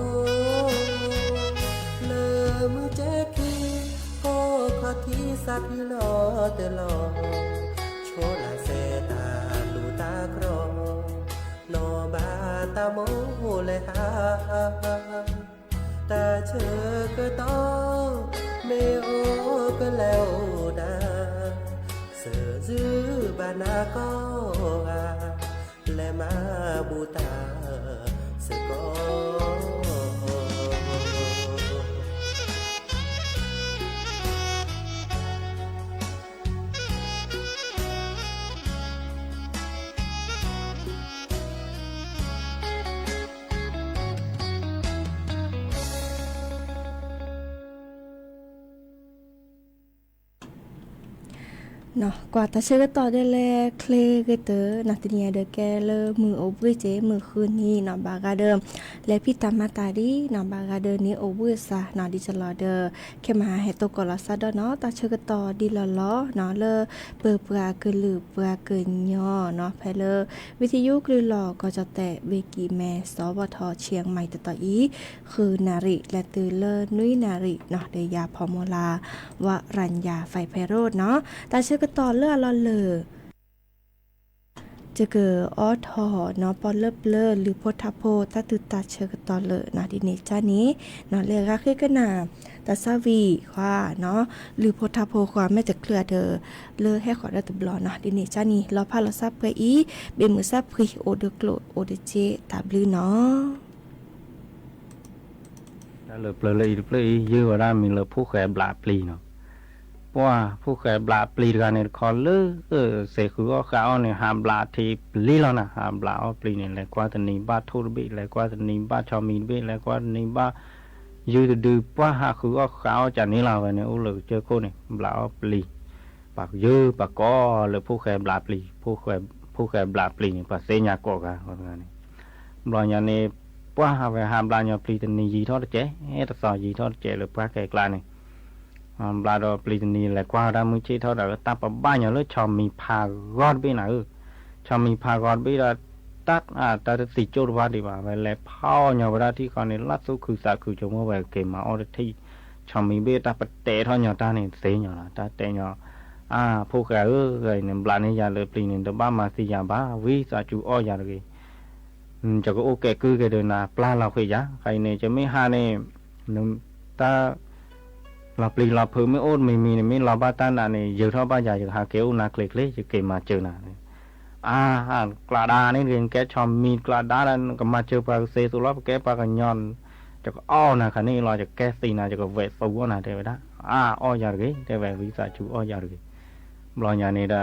လၢမုၢ်ကဲခံ, ကိးခီၣ်ထံးစးဖံလီၤတလီၤ, ဆိလၢစဲတၢ်လူၢ်တၢ်ကြီ, နီၢ်ဘၣ်တၢ်မိၣ်လၢဟါ, တၢ်ဆၢကတီၢ်, မ့ၢ်အိၣ်ကလဲၤအိၣ်ဒၣ်, စၢၤယုၢ်ဘၣ်နၤကိးဂၤ, လဲၤမၤဘူၣ်တၢ်စ့ၢ်ကီး ကွၢ်တၢ်ဆၢကတီၢ်ဒ်လဲၣ်ချ့ဂ့ၤတၢၢ်နီၤ တနံၤအံၤဒီးကဲလၢမုၢ်အိၣ်ဘှံးစ့ၢ် မုၢ်ဃုနံၤနီၤ ဘၣ်ဂၤဒီး လဲၤဖံးတၢ်မၤတၢ်ဒ်နီၤ ဘၣ်ဂၤဒီးန့ၣ်အိၣ်ဘှံးစၢ်နီၤ ဒ်သိးလီၤဒီး ခဲမဟါဟဲတိၢ်ကီးလီၤစၢ်ဒီးနီၤ တၢ်ဆၢကတီၢ်ဒ်လီၤလီၤနီၤ လၢပပှၤကလုာ်ပှၤကညီနီၤ ဖဲလၢ ဝံသယုကလုာ်လီၢ်ကီၢ်ကၠီၣ်တဲၣ် ဘ့ၣ်ကံၣ်မဲ စီၤဝီၣ်ထီၣ် ဆံးမံၤတတီၤအံၤ ဃုနၣ်ရံၣ် လဲၤတုၤလၢနွံနၣ်ရံၣ်နီၤ ဒီးယၤဖီမီၤလၤ ဝရၣ်ညါ ဖဲးဖဲးရိၣ်နီၤ တၢ်ဆၢကတီၢ်လၢအလီၢ်လၢ် ယကအိးထီၣ်နီၤ ပီၣ်လၢပျၢၤလုၢ်ဖိထါဖိ တၢ်တုၤတၢ်ဆၢကတီၢ်လၢာ်နီၤ ဒ်န့ၣ်ကန့ၣ်နီၤ လဲၤဂၤဃ့ကနၣ် တၢ်ဆါဝံၤဃီနီၤ လုၢ်ဖိထါဖိဃီ မ့ၢ်တချုးဒီး လၢဟဲဃီၤဒီးတဘျီနီၤ ဒ်န့ၣ်ကန့ၣ် လီၤဖးလီၤစၢ်ပှဲၤအံၤ ဘ့ၣ်မုၢ်စၢ်ဖှံ အိၣ်ဒီးကျိၣ်အိၣ်ဒီးစ့ တၢ်ဘျုးနီၤ တၢ်လၢပျၢၤလၢအံၤတဖျၢၣ်အံၤ ယုၢ်ဝဲဒၣ်မံၤလၢဖိၣ်ဃဲဘျးပျံၤနီၤ. ပှၢ်ဖိၣ်ဃဲဘျးပျံၤတဂၤန့ၣ်တခီလၢ စဲးဃုအီၣ်ဃးအီၣ်န့ၣ် ဟးဘျးထံပျံၤလီၤနၤ. ဟးဘျးအီၣ်ပျံၤန့ၣ် လဲၤကွၢ်တနံၤဘၣ်ထိၣ်တဘ့ၣ် လဲၤကွၢ်တနံၤဘၣ်ဆီမံၤတဘ့ၣ် လဲၤကွၢ်တနံၤဘၣ်ယုၢ်တဒု ပှၢ်ဟးဃုအီၣ်ဃးအီၣ်ကန့ၣ်လီၤ. ဝဲန့ၣ်အိၣ်လၢကစၢၢ်ခိၣ်န့ၣ် ဘျးအီၣ်ပျံၤ ပှၤယုၢ်ပှၤကိးလၢဖိၣ်ဃဲဘျးပျံၤ ဖိၣ်ဃဲဘျးပျံၤန့ၣ် ပှၤသ့ၣ်ညါကိးဂၤဂၤန့ၣ် ဘျီညါန့ၣ် ပှၢ်ဟးဝဲဟးဘျးညီပျံၤတနံၤယံာ်ထီၣ်တကဲး တသီယံာ်ထီၣ်တကဲးလၢပှၢ်ခဲကျါန့ၣ် ဘျးဒီးပျံၤတနံၤလဲၤကွၢ်ဝဲဒၣ်မုၢ်ဆ့ၣ်ထီၣ်ဒီး တၢ်ပဘၣ်ညီလၢဆီမံၤဖးဂီၤတဘ့ၣ်နၤဧၢ, ဆီမံၤဖးဂီၤတဘ့ၣ်ဒီး တၢ် တၢ်တသံၣ်ကၠိၣ်တဘၣ်ဒံးဘၣ် ဝဲလဲၤဖီၣ်ညီဝဲဒၣ်ထံၣ်ဃီန့ၣ် လၢသူၣ်ခုသးခု ဆိကမိၣ်ဝဲက့ၤမၤအီၣ်တထံၣ် ဆီမံၤဘ့ၣ်တၢ်ပတဲာ်ထီၣ်ညီတၢ်န့ၣ် သ့ညီလီၤ တၢ်တဲညီ အါ ဖိၣ်ဃဲဧၢ ဂၤအံၤန့ၣ် ဘျးန့ၢ်ယၤလၢပျံၤန့ၣ် တဘၣ်မၤသံယၤဘၣ် ဝံသးစူၤအီၣ်ယၤတဂ့ၤ ယကအအိၣ်ကဲကုၢ်က့ၤဒီးနၤ ပျၢ်လီၤဃ့ယၤ ခဲအံၤန့ၣ် ယမ့ၢ်ဟးန့ၣ် တၢ် လီၤပျံၤလီၤဖုးမ့ၢ်အိၣ်တမံၤမံၤန့ၣ် မ့ၢ်လီၤဘၣ်တၢ်နာ်န့ၣ် ယၢၤထီၣ်ဘၣ်ယၤ ယကဟးက့ၤအိၣ်နၤချ့ချ့ ယက့ၤမၤစၢၤနၤ အါ ကျးဒါန့ၣ်တဂ့ၤ နကဲဆီမံၤကျးဒါဒီး နကမၤစၢၤပှၤကသ့သိးလီၤ ပကဲပှၤကညီ ယကအီၣ်နၤခါန့ၣ်လီၤ ယကကဲသံနၤ ယကဝဲၢ်သူအီၣ်နၤ တဲဝဲဒၣ် အါ အီၣ်ယၤတဂ့ၤ တဲဝဲ ဝံသးစူၤအီၣ်ယၤတဂ့ၤ ဘျီညါန့ၣ်ဒီး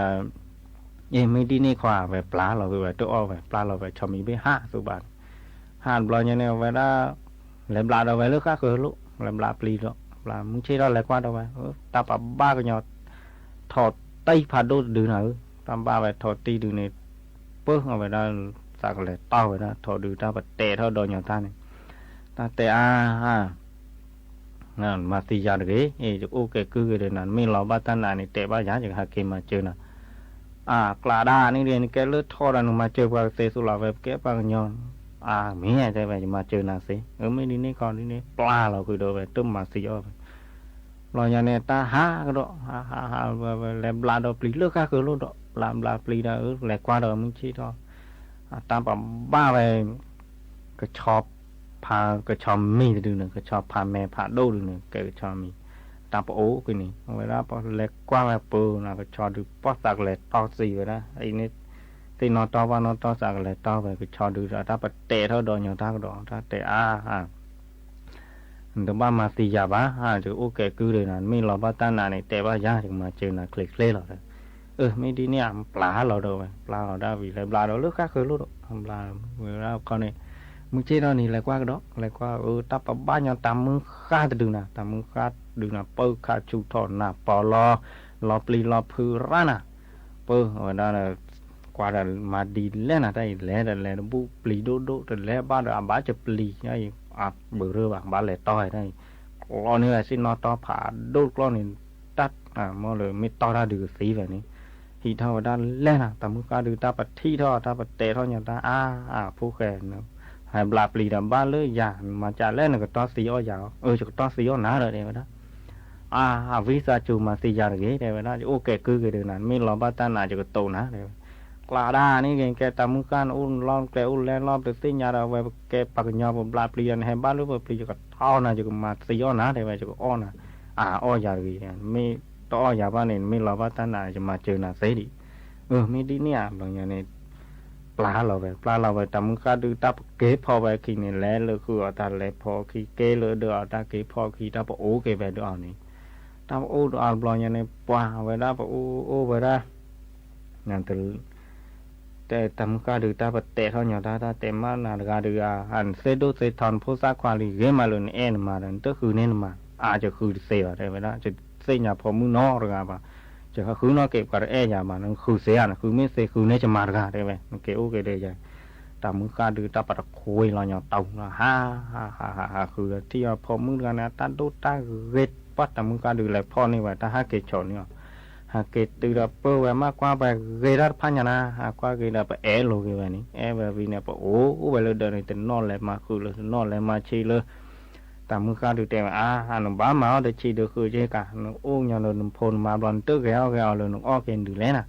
အ့ မ့ၢ်ဒ်န့ၣ်ခီ ဝဲပျၢ်လီၤဝဲ ဝဲတအီၣ်ဝဲ ပျၢ်လီၤဝဲ ဆီမံၤဘ့ၣ်ဟးသူဘၣ်န့ၣ် ဟးဘျီညါန့ၣ် အဝဲဒၣ် လဲၤဘျးဒီးဝဲလၢဃၣ်ဃၢၤလိၣ် လဲၤဘျးပျံၤဒီး ဘျးမုၢ်ဆ့ၣ်ထီၣ်လဲၤကွၢ်ဒီးဝဲ တၢ်ပဘၣ်ကညီ ထိၣ်တံၢ်ဖးဒိၣ်တဒုနၤဧၢ, တၢ်ဘၣ်ဝဲထိၣ်တံၢ်ဒုန့ၣ် ပၢၢ်အဝဲဒၣ် သးကလဲၤတီၢ်ဝဲဒၣ်ထိၣ်ဒု တၢ်ပတဲာ်ထီၣ်ဒီးညီတၢ်န့ၣ် တၢ်တဲအါ မၤသံယၤတဂ့ၤ, ယအိၣ်ကဲကုၢ်က့ၤဒီးနၤ နမ့ၢ်လီၤဘၣ်တၢ်နာ်န့ၣ် တဲဘၣ်ယၤ ယကဟးက့ၤမၤစၢၤနၤ, အါ ကျးဒါန့ၣ်ဒီး နကဲလၢထိၣ်ဒီးနမၤစၢၤပှၤကသ့သိးလီၤ ဝဲပကဲပှၤကညီ, အါ မ့ၢ် တဲဝဲ ယမၤစၢၤနၤသ့, အမ့ၢ်ဒ်န့ၣ်ခီဒ်န့ၣ် ပျၢ်လီၤဃုာ်ဒီးဝဲ တမၤသံအီၣ်ဝဲ ဘျီညါန့ၣ် တၢ်ဟးကဒီး ဟးဟးဟး ဝဲလဲၤဘျးဒီးပျံၤလၢဃၣ်ဃၢၤလိၣ်ဒီး ဘျးဘျးပျံၤဒီး လဲၤကွၢ်ဒီးမုၢ်ဆ့ၣ်ထီၣ်, အတၢ်ပဘၣ်ဝဲ ကဆီဖး ကဆီမံၤတဒုန့ၣ် ကဆီဖးမဲာ်ဖးဒိၣ်ဒုန့ၣ် ကဲကဆီမံၤ, တၢ်ပအိၣ်ကွံာ်န့ၣ် အဝဲဒၣ်ပလဲၤကွၢ်ဝဲပူၤနီၤ ကဆီဒု ပှၢ်သးကလဲၤတီၢ်သံဝဲဒၣ် အံၤန့ၣ် သ့ၣ်နီၣ်တီၢ်ဘၣ်နီၣ်တီၢ်သးကလဲၤတီၢ်ဝဲ ကဆီဒုဒီး တၢ်ပတဲာ်ထီၣ်ဒီးညီတၢ်ကဒီး တၢ်တဲအါ နတဘၣ်မၤသံယၤဘၣ်, ယအိၣ်ကဲကုၢ်ဒီးနၤ နမ့ၢ်လီၤဘၣ်တၢ်နာ်န့ၣ် တဲဘၣ်ယၤ ယကမၤစၢၤနၤချ့ချ့လီၤ. အၢ မ့ၢ်ဒ်န့ၣ် ပျၢ်လီၤဒီးဝဲ ပျၢ်လီၤဒၣ်ဝံၤ လဲၤဘျးဒီးလၢဃၣ်ဃၢၤလိၣ်ဒီး ဘျးဝဲဒၣ်ခီန့ၣ် မုၢ်ဆ့ၣ်ထီၣ်န့ၣ် လဲၤကွၢ်ကဒီး လဲၤကွၢ် အၢ တၢ်ပဘၣ်ညီတၢ်မုၢ်ဃၢ်တဒုနၤ တၢ်မုၢ်ဃၢ် ဒုးနၤပၢခးဆူၣ်ထီၣ်နၤပီၤလီၤ, လီၤပျံၤလီၤဖုးရၣ်နၤ, ပၢဝဲဒၣ် ကွၢ်ဒီးမၤဒ်လဲၣ်နၤ တၢ်အံၤလဲၤဒီးလဲၤတဘူၣ် ပျံၤဒိၣ်ဒိၣ်တလဲၤဘၣ်ဒီး အဘၣ်ကပျံၤ တၢ်အံၤ အဘုးရၢဘၣ် ဘၣ်လဲၤတီၢ်ဝဲတၢ်အံၤ, ကျီန့ၢ်ဝဲစ့ၢ်နီၣ်တီဖးဒိၣ်ကျီန့ၣ်, တၢ်မ့ၢ်လၢမ့ၢ်တီၢ်တၢ်ဒုးကသံဝဲန့ၣ်, ဟံးထီၣ်ဝဲဒၣ်လဲၣ်နၤ, တၢ်မုၢ်ဃၢ်ဒုးတၢ်ပထံၣ်ထီၣ် တၢ်ပတဲထီၣ်ညီတၢ်အါ, အဖိၣ်ဃဲ ဟဲဘျးပျံၤဒီးဘၣ်လၢယၤ, မၤကလဲၣ် နကတီၢ်သံအီၣ်ယၤ, အၢ ယကတီၢ်သံအီၣ်နၤဒီး တဲဝဲဒၣ် အါ, အဝံသးစူၤမၤသံယၤတဂ့ၤ တဲဝဲဒၣ်, ယအိၣ်ကဲကုၢ်က့ၤဒီးနၤ, မ့ၢ်လီၤဘၣ်တၢ်နၤ ယကတိၤနၤ တဲဝဲ, ကျါဒၣ်န့ၣ်က့ၤ ကဲတၢ်မုၢ်ဃၢ်န့ၣ် အိၣ်လီၢ်ကျဲအိၣ်လဲလီၢ် ပတသ့ၣ်ညါဒီး အဝဲပကဲပှၤကညီပဘျးပျံၤဒီး နဟဲဘၣ်လၢပပျံၤ ယကတီၢ်နၤ ယကမၤသံအီၣ်နၤ တဲဝဲ, ယကအီၣ်နၤ, အါ အီၣ်ယၤတဂ့ၤ, မ့ၢ်တအီၣ်ယၤဘၣ်န့ၣ် နမ့ၢ်လီၤဘၣ်တၢ်နၤ ယမၤစၢၤနၤသ့ဒံး, အၢ မ့ၢ်ဒ်န့ၣ်ဧါ, ဘျီညါန့ၣ် ပျၢ်လီၤဝဲ ပျၢ်လီၤဝဲ တၢ်မုၢ်ဃၢ်ဒုးတၢ်ပက့ၤဖီၣ်ဝဲအခံန့ၣ် လဲၤလၢဃုာ်အီၤတၢ်လဲၤဖီၣ်အခံ က့ၤလၢဒၢးအီၤတၢ်က့ၤဖီၣ်အခံ တၢ်ပအိၣ်က့ၤဝဲဒၢးအီၤန့ၣ်, တၢ်ပအိၣ်ဒၢးအီၤဘျီညါန့ၣ် ပှၤဝဲဒၣ်ပအိၣ်အိၣ်ဝဲဒၣ် တၢ်မုၢ်ဃၢ်ဒုးတၢ်ပတဲထီၣ်ညီတၢ် တၢ်တဲမးနၤတဂၤဒုးဧါ, နသ့ဒိၣ်သ့ထီ နဖိသၣ်ခွါလံ ဂ့ၤမးလၢနအဲၣ်နမါဒီး နတဃုန့ၢ်နမါ, အါ ယဃုတသ့ဘၣ် တဲဝဲဒၣ်, ယသ့ၣ်ညါဖိမုၣ်နီတဂၤဘၣ်, ယဃုနီၢ်က့ၤပှၤတအဲၣ်ယၤဘၣ်, နဃုသ့ဧါ, နဃုမ့ၢ်သ့ ဃုန့ၢ်ယမါတဂၤ တဲဝဲ, နက့ၤအိၣ်က့ၤဒီးယၤ, တၢ်မုၢ်ဃၢ်ဒုးတၢ်ပတခွ့လီၤညီတီၤလီၤ ဟး ဟး ဟး ဟး ဃုဒီးထံၣ်အီၤ ဖိမုၣ်တဂၤန့ၣ် အတၢ်ဒိၣ်တၢ်ဂ့ၤ ပှၤတၢ်မုၢ်ဃၢ်ဒုးလဲၤဖီၣ်န့ၢ်ဝဲ တၢ်ဟးက့ၤဆီးန့ၢ်အီၤ, ဟးက့ၤတုၤဒီးပၢဝဲမး ကွၢ်ပှဲၤဂ့ၤတၢ်တဖၣ်ညါနၤ, ဟးကွၢ်က့ၤဒီးပအဲၣ်လိာ်က့ၤဝဲန့ၣ် အဲၣ်ဝဲဝံၤန့ၣ် ပအိၣ်အိၣ်ဝဲလၢဒၢးန့ၣ် တနီၣ်လဲၤမၤဃုာ်လၢ တနီၣ်လဲၤမၤဆံးလၢ တၢ်မုၢ်ဃၢ်ဒုးတဲဝဲ အါ နဘၣ်မၤအီၣ်ဒီးဆံးဒီးဃုာ်က့ၤကး, နအိၣ်ညီဒီးနဖိနမါဘျီ နတဂဲၤအီၣ်ဂဲၤအီလၢနအီၣ်က့ၤဒုးလဲၣ်နၤ,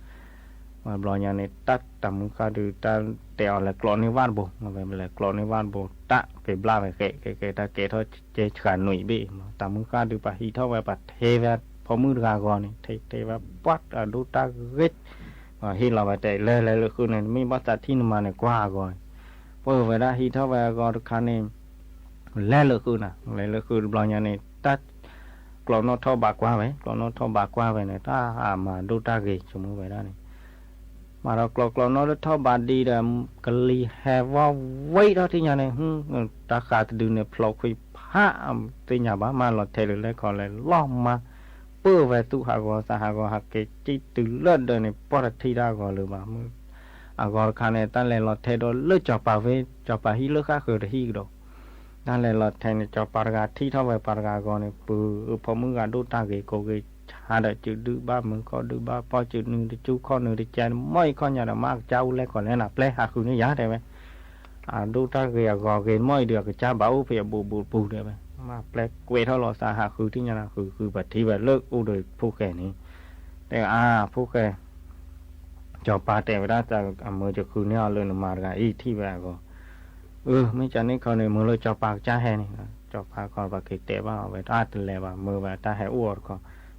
ဝဲဘျီညါန့ၣ် တၢ်တၢ်မုၢ်ဃၢ်ဒုးတၢ်တဲအီၤလဲၤကျိးန့ၢ်ဝၣ်တဘိ, ဝဲလဲၤကျိးန့ၢ်ဝၣ်တဘိ တၢ်က့ၤဘျၣ်ဝဲဃဲးဃဲးဃဲး တၢ်ကဲထီၣ်ကဲဆှၤနွံဘ့ၣ်, တၢ်မုၢ်ဃၢ်ဒုးပှၤဟံးထီၣ်ဝဲ ပှၤထဲဝဲဖိမုၣ်တဂၤအဂီၢ်န့ၣ် ထဲထဲဝဲပှၢ်အဒိၣ်တၢ်ဂ့ၤ, ဟ့ၣ်လီၤဝဲတဲ လဲၤလဲၤလၢဃုာ်န့ၣ် မ့ၢ်ဘၣ်သးထံၣ်နမါန့ၣ် ကွၢ်အဂီၢ်, ပၢဝဲဒၣ်ဟံးထီၣ်ဝဲအဂီၢ်တခါန့ၣ် လဲၤလၢဃုာ်နၤ လဲၤလၢဃုာ်တဘျီညါန့ၣ် တၢ် ကျိးနီၣ်ထီၣ်ဘးကွၢ်ဝဲ ကျိးနီၣ်ထီၣ်ဘးကွၢ်ဝဲန့ၣ် တၢ်မၤဒိၣ်တၢ်ဂ့ၤဆိကမိၣ်ဝဲဒၣ်န့ၣ်, မၤဒီးကျိးကျိးနီၣ်ထီၣ်ဘးဒံးဒီး ကလံၤဟဲဝီဝံၤထီၣ်ထံၣ်ညါန့ၣ် တၢ်ဃးတဒုန့ၣ် ဖျိးခွံဖး သ့ၣ်ညါဘၣ် မၤလီၤထဲးလၢလဲၤခီလဲၤလီၤမၤ ပၢဝဲသူၣ်ဟးဂီၤသးဟးဂီၤ ဟးက့ၤစံၣ်တုၤလၢဒၢးန့ၣ် ပှၢ်တထံၣ်တၢ်ဂီၤလၢၤဘၣ်မုၢ်, အဂီၤတခါန့ၣ် တၢ်လဲၤလီၤထဲးဒီးလၢစီၤပၤဝ့ၢ် စီၤပၤဟံၣ်လၢဃၣ်ဃၢၤတဟံၣ်ကဒီး တၢ်လဲၤလီၤထဲးန့ၣ် စီၤပၤတဂၤထံၣ်ထီၣ်ဝဲပှၤတဂၤအဂီၢ်န့ၣ် ပုၢ်ဖိမုၣ်ဂၤဒိၣ်တၢ်ဂ့ၤကိးဂ့ၤဆါဒီး စုဒုၣ်ဘၣ်မုာ်ခီၣ်ဒုၣ်ဘၣ်ဖှီၣ် စုနုာ်တကၠူခီၣ်နုာ်တကဲ မီၢ်အံၤခီၣ်ညါဒီး မ့ၢ်အကစၢ်အိၣ်လဲၣ်ခီလဲၣ်နၤ ပျဲဟးဃုာ်န့ၢ်ယၤတဲဝဲ အဒိၣ်တၢ်ဂ့ၤအဂီၤဂ့ၤ မီၢ်အံၤဒုးအကစၢ်ဘၣ်အိၣ်ဖဲအဘူးဘူးတပူၤတဲဝဲ မ့ၢ်ပျဲကွဲးထီၣ်လီၤသးဟးဃုထံၣ်ညါနၤ ဃုဃုပထံၣ်ဝဲလၢအိၣ်ဒီးဖိၣ်ဃဲန့ၣ် တဲအါ ဖိၣ်ဃဲ စီၤပၤတဲဝဲဒၣ် အမၢယဃုန့ၢ်အီၤလၢနမါတဂၤအံၤထံၣ်ဝဲအဂီၢ်, အၢ မ့ၢ်ကန့ၣ်ခီန့ၣ် မၢလၢစီၤပၤကစၢ်ဟဲန့ၣ်, စီၤပၤခီပက့ၤတဲဘၣ်အီၤဝဲ တၢ်တလဲၤဘၣ် မၢဝဲတၢ်ဟဲအိၣ်အီၤတခီ,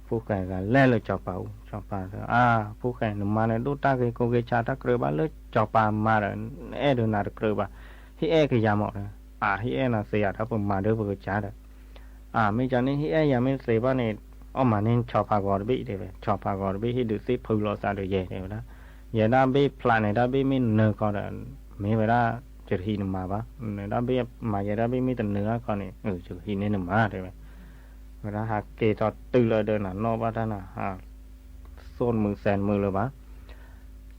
ဖိၣ်ဃဲတဂၤလဲၤလၢစီၤပၤအိၣ် စီၤပၤတဲ အါ ဖိၣ်ဃဲ နမါန့ၣ်ဒိၣ်တၢ်ဂ့ၤကိးဂ့ၤဆါတၢ်ကြၢးဘၣ်လၢစီၤပၤမၤဒီး အဲၣ်ဒိးနၤတကြၢးဘၣ်, ဟ့ၣ်အဲၣ်ကယၤမးဒီး, အါ ဟ့ၣ်အဲၣ်နၤသ့ဧါ တၢ်ပမၤဒၢပကစၢ်ဒီး အါ မ့ၢ်ကန့ၣ် ဟ့ၣ်အဲၣ်ယၤမ့ၢ်သ့ဘၣ်န့ၣ်, အီၣ်မၤန့ၢ်ဆီဖါဂီၤတဘ့ၣ်တဲဝဲ, ဆီဖါဂီၤတဘ့ၣ် ဟ့ၣ်ဒုးသ့ၣ်ဖုလီၤသးဒီးယဲတဲဝဲဒၣ်, ယဲဒၣ်ဘ့ၣ်ဖျးန့ၣ် တၢ်ဘ့ၣ်မ့ၢ်နၢၤခီဒီး, မ့ၢ်ဝဲဒၣ်ယတဟံးနမါဘၣ်, နတၢ်ဘ့ၣ်မၤယဲဒၣ်ဘ့ၣ်မ့ၢ်တနၢၤအခီန့ၣ်, ယကဟံးန့ၢ်နမါတဲဝဲ, ဝဲဒၣ်ဟးက့ၤထီၣ်တုၤလၢဒီးနၤနီၣ်ဘၣ်တၢ်နၤ, သိၣ်တမုာ်သဲတမုာ်လၢၤဘၣ်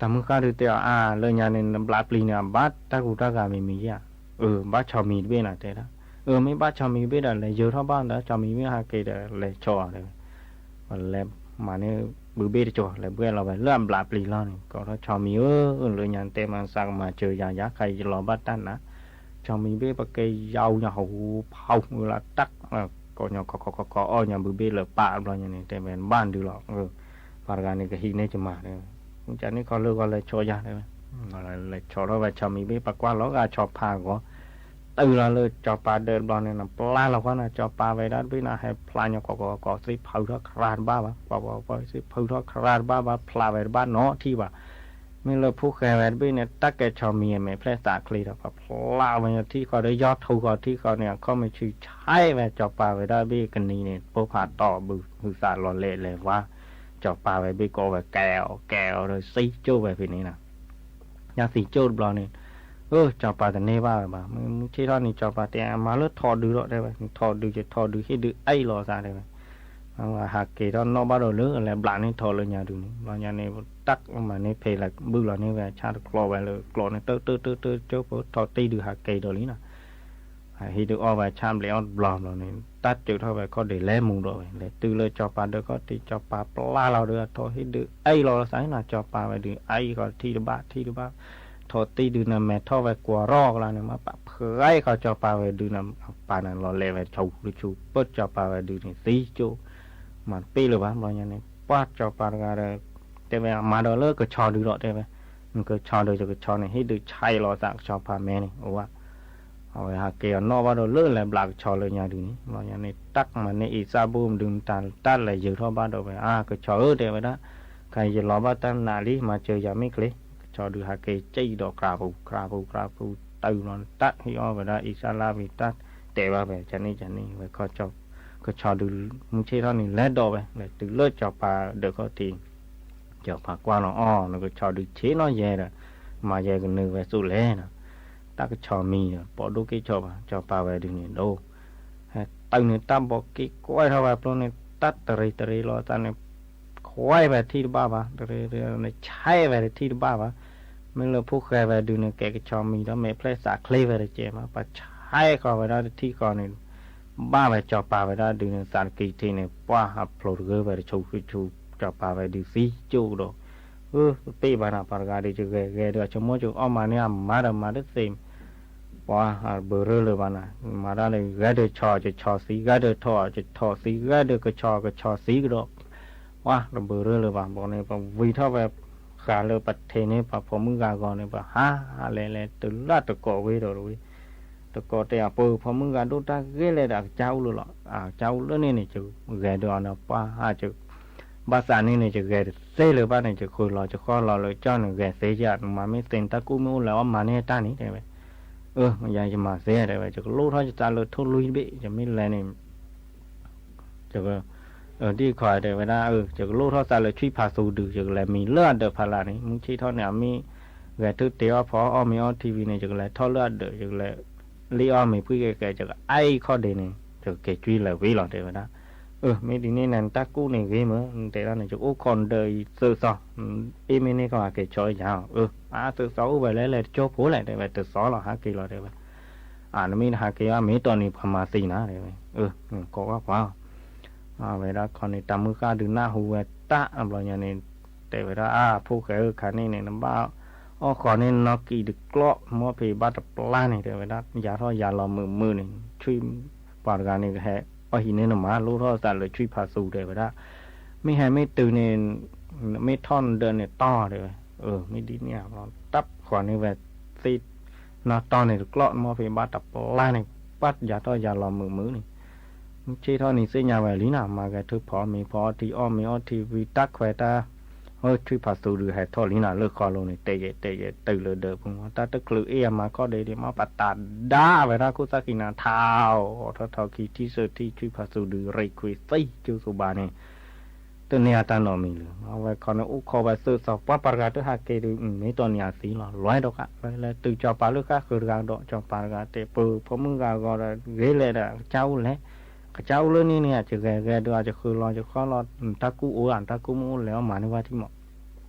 တၢ်မုၢ်ဃၢ်ဒုးတဲအီၤ အါ လၢညါန့ၣ် နဘျးပျံၤန့ၣ် အဘၣ်တၢ်ကူတၢ်ဂၤမံၤမံၤဧါ, အၢ ဘၣ်ဆီမံၤတဘ့ၣ်နၤတဲဒၣ်, အၢ မ့ၢ်ဘၣ်ဆီမံၤတဘ့ၣ်ဒီး လဲၤယၢၤထီၣ်ဘၣ်ဒီး ဆီမံၤမ့ၢ်ဟးက့ၤဒီး လဲၤဆီအီၤတဲဝဲ, ပလဲၤမၤန့ၢ်ဘုဘ့ၣ်တကၠီၤ လဲၤဘှဲၣ်လီၤဝဲလၢအဘျးပျံၤလီၤန့ၣ် ကိးထီၣ်ဆီမံၤဧၢ, လၢညါနတဲမၤသးကမၤစၢၤယၤ ယၤခါယလီၤဘၣ်တၢ်နၤ, ဆီမံၤဘ့ၣ်ပကဲယၤညါဟူဖးဝဲလၢတၢ် ကိးညီကီကီကီကီအီၣ်ညီဘုဘ့ၣ်လၢပၢ်ဘျီညါန့ၣ် တဲဝဲဘၣ်ဒုလီၤ, ပှၤတဂၤန့ၣ်ကဟံးန့ၢ်ကမၤတဲဝဲ, မ့ၢ်ကန့ၣ်ခီလၢဂီၤလဲၤဆီယၤတဲဝဲ, လဲၤဆီထီၣ်ဝဲဆီမံၤဘ့ၣ် ပကွၢ်လီၤဂာ်ဆီဖါဂီၤ, တုၤလီၤလၢစီၤပၤဒၢးဘျီန့ၣ် နပျၢ်လီၤကွၢ်နၤ စီၤပၤဝဲဒၣ်တဘ့ၣ်န့ၣ်ဟဲဖျါညီကီကီကီ သ့ၣ်ဖုထီၣ်ခရါတဘၣ်ဘၣ်, ပှၤပှၤပှၤသ့ၣ်ဖုထီၣ်ခရါတဘၣ်ဘၣ် ဖျးဝဲတဘၣ်နီတထံၣ်ဘၣ် မ့ၢ်လၢဖိၣ်ဃဲဝဲတဘ့ၣ်န့ၣ် တၢ်ကဲဆီမံၤအမဲာ်ဖျဲၣ်သးချ့ဒီး ပှၤဖျးဝဲထံၣ်ဃီဒီး ယီၢ်ထူဃီထံၣ်ဃီန့ၣ် အခီၣ်မ့ၢ်ဆူၣ်ဆဲးဝဲ စီၤပၤဝဲဒၣ်ဘ့ၣ်ကနံၤန့ၣ် ပိၢ်ဖးတီၢ်ဘု ဟုသးလီၤလဲၤလဲၤဝါ, စီၤပၤဝဲဘ့ၣ်ကိးဝဲကဲအီၤ ကဲအီၤဒီးသံကၠိၣ်ဝဲဖဲန့ၣ်လီၤ. ညါသံကၠိၣ်တဘျီန့ၣ်, အၢ စီၤပၤတန့ၢ်ဘၣ်ဝဲဘၣ်, မုၢ်ဆ့ၣ်ထီၣ်န့ၣ် စီၤပၤတဲ အမၤလၢထိးဒုးဒီးတဲဝဲ, ထိးဒုးယထိးဒုးဟ့ၣ်ဒုးအ့ၣ်လိာ်သးတဲဝဲ, ဟးက့ၤထီၣ်နီၣ်ဘၣ်ဒီးလၢလဲၤဘျးန့ၢ်ထီၣ်လၢညါဒုန့ၣ် ဘျီညါန့ၣ် တၢ်မၤန့ၢ်ဖဲလဲၤဘုၣ်လီၤန့ၢ်ဝဲဆၣ်တကျီဝဲလၢကျီန့ၣ် တၢတၢတၢတၢ ကၠိဖိထီၣ်တံၢ်ဒုးဟးက့ၤဒီးလံနီၤ ဟံးဒုးအီၣ်ဝဲဆၣ်ဘျဲးအီၣ်တဘျီဘျီန့ၣ် တၢ်စၢးထီၣ်ဝဲခီၣ်ဒ့ၣ်လဲၤမူၤဒီးဝဲ လဲၤတုၤလၢစီၤပၤဒၢးခီၣ်ထံး စီၤပၤပျၢ်လီၤဒီးအထီၣ်ဟံးဒုးအ့ၣ်လီၤသးနီၤ စီၤပၤဝဲဒုးအ့ၣ်ဃီၤထံၣ်တဘၣ်ထံၣ်တဘၣ် ထီၣ်တံၢ်ဒုးန့ၣ် မဲာ်ထီၣ်ဝဲကွၢ်ရီကလါန့ၣ် မ့ၢ်ပာ်ဖှဲးဃီၤစီၤပၤဝဲဒုးန့ၣ် ပာ်န့ၣ်လီၤလဲၤဝဲဆူတဆူ ပၢၢ်စီၤပၤဝဲဒုးန့ၣ်သံကၠိ မၤတပ့ၢ်လၢၤဘၣ် ဘျီညါန့ၣ် ပှၢ်စီၤပၤတဂၤဒီး တဲဝဲမၤဒီးလၢကဆီဒုးဒီးတဲဝဲ ကဆီဒုး ကဆီန့ၣ် ဟံးဒုးဆဲးလီၤသးကဆီဖးမဲန့ၣ် အိၣ်ဝဲ အဝဲဟးက့ၤအီၤနီၣ်ဘၣ်ဒီးလၢလဲၤဘျးကဆီလၢညါဒုးန့ၣ် ဘျီညါန့ၣ် တၢ်မၤန့ၢ်အံသၣ်ဘိမဒုးတၢ်လဲၤယုာ်ထီၣ်ဘၣ်ဒီးဝဲ အါ ကဆီဧၢ တဲဝဲဒၣ် ခဲအံၤယလီၤဘၣ်တၢ်နာ်လံ မၤစၢၤယၤမ့ၢ်ချ့ ကဆီဒုးဟးက့ၤစံၣ်ဒီးကြးပူၤ ကြးပူၤ ကြးပူၤ တုၤလီၤတၢ်ဟံးအီၣ်ဝဲဒၣ်အံသၣ်လၢဝံၤ တၢ်တဲဘၣ်ဝဲ ကန့ၣ်ကန့ၣ်ဝဲ ကဆီဒုး မုၢ်ဆ့ၣ်ထီၣ်န့ၣ် လဲၤဒီးဝဲ လဲၤတုၤလၢစီၤပၤဒၢးခီၣ်ထံး စီၤပၤကွၢ်လီၤအီၤ နကဆီဒုးဆ့ၣ်နီၤယဲဒီး မၤယဲကနုာ်ဝဲစိၣ်လဲၣ်နီၤ တၢ်ကဆီမံၤဒီး ပိာ်ဒိၣ်က့ၤဆီဘၣ် စီၤပၤဝဲဒုးန့ၣ်ဒီး ဟဲတုၤန့ၣ် တၢ်ဘီးက့ၤကွၢ်ထီၣ်ဝဲပျိန့ၣ် တၢ်တရံးတရံးလီၤသးန့ၣ် ခွဲးဝဲတထံၣ်တဘၣ်ဘၣ် တရံးတရံးန့ၣ် ဆဲးဝဲတထံၣ်တဘၣ်ဘၣ် မ့ၢ်လၢဖိၣ်ဃဲဝဲဒုးန့ၣ် ကဲကဆီမံၤဒီး မဲာ်ဖျဲၣ်သးချ့ဝဲတကဲဘၣ် ပှၤဆဲးဃီၤဝဲဒၣ်တထံၣ်ဃီန့ၣ် ဘၣ်ဝဲစီၤပၤဝဲဒၣ်ဒုးန့ၣ် သးတကံၤထံးန့ၣ် ပှၢ်အဖျိးတဂၢၢ်ဝဲတဆူဆူ စီၤပၤဝဲဒုးသံကၠိကဒီး အၢ တပ့ၢ်ဘၣ်နၤ ပှၤတဂၤဒုး ယဂဲၤဂဲၤဒီး ဆိကမိၣ်ဆိအီၣ်မၤန့ၢ်အမၤဒီးမၤတသ့ ပှၤဘၢရၢလၢၤဘၣ်နၤ မၤတၢ်လၢ ဂဲၤဒၢးဆီ ကဆီသံ ဂဲၤဒၢးထီၣ် ကထီၣ်သံ ဂဲၤဒၢးကဆီ ကဆီသံကဒီး ပှၤတဘၢရၢလၢၤဘၣ် ဘီန့ၣ် ပဝံၤထီၣ်ဝဲ ဃာ်လၢပထံးန့ၣ် ပှၤဖိမုၣ်ဂၤဂီၤန့ၣ် ပဟးလဲၤလဲၤတုၤလၢတကိးဝ့ၢ်ဒီးတဝ့ၢ် တကိးတဲအပၢ် ဖိမုၣ်ဂၤဒိၣ်တၢ်ဂ့ၤလဲၣ်ဒီး အကစၢ်အိၣ်လၢလီၤ အကစၢ်အိၣ်လၢန့ၣ်န့ၣ် ယဂဲၤဒၢးအီၤန့ၣ် ပှၤ ဘၣ်သးန့ၣ်န့ၣ် ယဂဲၤတသ့လၢၤဘၣ်န့ၣ် ယဃုလီၤယဃီလီၤလၢကၠီန့ၣ် ဂဲၤသ့ယၤ နမၤမ့ၢ်သ့န့ၣ် တၢ်ကူၣ်မ့ၢ်အိၣ်လဲၤအီၣ်မၤန့ၢ်တၢ်န့ၣ် တဲဝဲ အၢ ယၤယမၤသ့ တဲဝဲ ယကလိၣ်ထီၣ်ယသးလၢထိၣ်လွံၢ်တဘ့ၣ် ယမ့ၢ်လဲၤန့ၣ် ယက ဒ်ခီတဲဝဲဒၣ် ယကလိၣ်ထီၣ်သးလၢဆွံဖးသူဒုး ယကလဲၤမံၤလၢအဒၢးဖးလၢ်န့ၣ် မုၢ်ဆ့ၣ်ထီၣ်န့ၣ် အမ့ၢ်ဂဲၤထၢၣ်တ့အီၣ်ဖီအီၣ်မ့ၤအီထံဝံၤန့ၣ် ယကလဲၤထီၣ်လၢအဒၢး ယကလဲၤလ့အီၣ်မ့ၤပှံၢ်ကဲကဲ ယကအါအံၤခီၣ်ဒ့န့ၣ် ယကက့ၤကွံလဲၤဝံၤလီၤ တဲဝဲဒၣ် အၢ မ့ၢ်ဒ်န့ၣ်န့ၣ် နတၢ်ကူၣ်န့ၣ်ဂ့ၤမ့ၢ် နတဲဒၣ်န့ၣ် ယအိၣ်ခိးနဒၢးအံၤသၢသီ အ့ၣ်မ့ၢ်န့ၢ်ကီၢ်ဟးက့ၤဆီယၤ အၢ အါသၢသီအိၣ်ဝဲလဲၣ် လဲၤတကၠိဖိလဲၣ် တဲဝဲ တသီလီၤ ဟးက့ၤလီၤ တဲဝဲ အၢ နမ့ၢ်တဟးက့ၤဘၣ် မ့ၢ်တီၢ်န့ၣ် ပှၤမၤသံနၤ တဲဝဲ အၢ ကိးဘၣ်ပှၤ အဝဲဒၣ်ခီန့ၣ် တၢ်မုၢ်ဃၢ်ဒုးနၢ်ဟူဝဲတၢ် ဘျီညါန့ၣ် တဲဝဲဒၣ် အါ ဖိၣ်ဃဲဧၢ ခါန့ၣ်န့ၣ် နဘၣ်အီၣ်ဃီၤန့ၢ်နီၢ်ကံၤတကျီၢ် မ့ၢ်ဖဲဘၣ်တပျၢ်န့ၣ် တဲဝဲဒၣ် ယၤထီၣ်ယၤလီၤမုာ်မုာ်န့ၣ် ဆွံ ပှၤတဂၤန့ၣ် ကဟဲအီၣ်ဟံးန့ၢ်နမၤ လိၣ်ထီၣ်သးလၢဆွံဖးသူ တဲဝဲဒၣ် မ့ၢ်ဟဲမ့ၢ်တုၤန့ၣ် မ့ၢ်ထီၣ်နဒၢးန့ၣ်တီၢ် တဲဝဲ အၢ မ့ၢ်ဒ်န့ၣ် တၢ်ဃီၤန့ၢ်ဝဲသ့ၣ် နီၢ်တီၢ်န့ၣ်တကျီၢ် မ့ၢ်ဖဲဘၣ်တပျၢ်န့ၣ် ပှၤယၤထီၣ်ယၤလီၤမုာ်မုာ်န့ၣ် မုၢ်ဆ့ၣ်ထီၣ်န့ၣ် သ့ၣ်ညါဝဲလံနီၤ မၤဂဲၤထၢၣ်ဖီမ့ၤဖီအီထံအီၣ်မ့ၤအီထံဝံၤ တၢ်ခွဲးတၢ် အၢဆွံဖးသူဒုးဟဲထီၣ်လံနီၤ လၢဃီလိၤန့ၣ် တဲယဲတဲယဲတုၤလၢဒၢးပူၤ တၢ်တချုးအ့ၣ်အမၤခီၣ်ဒ့ဒံး မ့ၢ်ပတးဒါဝဲဒၣ်ခိၣ်သၣ်ခံနၤ ထါအီၤထီၣ်ထီၣ်ခံထံၣ်သၢထံၣ် ဆွံဖးသူဒုးရ့ၣ်ခွံသံ ကၠိသူဘၣ်န့ၣ် တန့ၢ်အတၢ်နီတမံၤလၢၤ အဝဲခီန့ၣ် အိၣ်ခိးဝဲသၢသီ ပှၤပှၤတဂၤတဟးက့ၤဒုး မ့ၢ်တီၢ်န့ၢ်အသံလီၤ လွဲဒီးကး ဝဲလဲၤတုၤစီၤပၤလၢဃၣ်ဃုာ်တဂၤဒီး စီၤပၤတဂၤတဲ ပၢ်ဖိမုၣ်ဂၤဂီၤဒီး ဂ့ၤလဲၣ်ဒီး ကစၢ်အိၣ်လဲၣ် ကစၢ်အိၣ်လၢန့ၣ်န့ၣ် ယဂဲၤဂဲၤဒီး ယဃုလီၤယဃီလီၤ တၢ်ကူၣ်အိၣ်ဧါ တၢ်ကူၣ်မ့ၢ်အိၣ်လဲၤအီၣ်မၤန့ၢ်ဝဲထံမး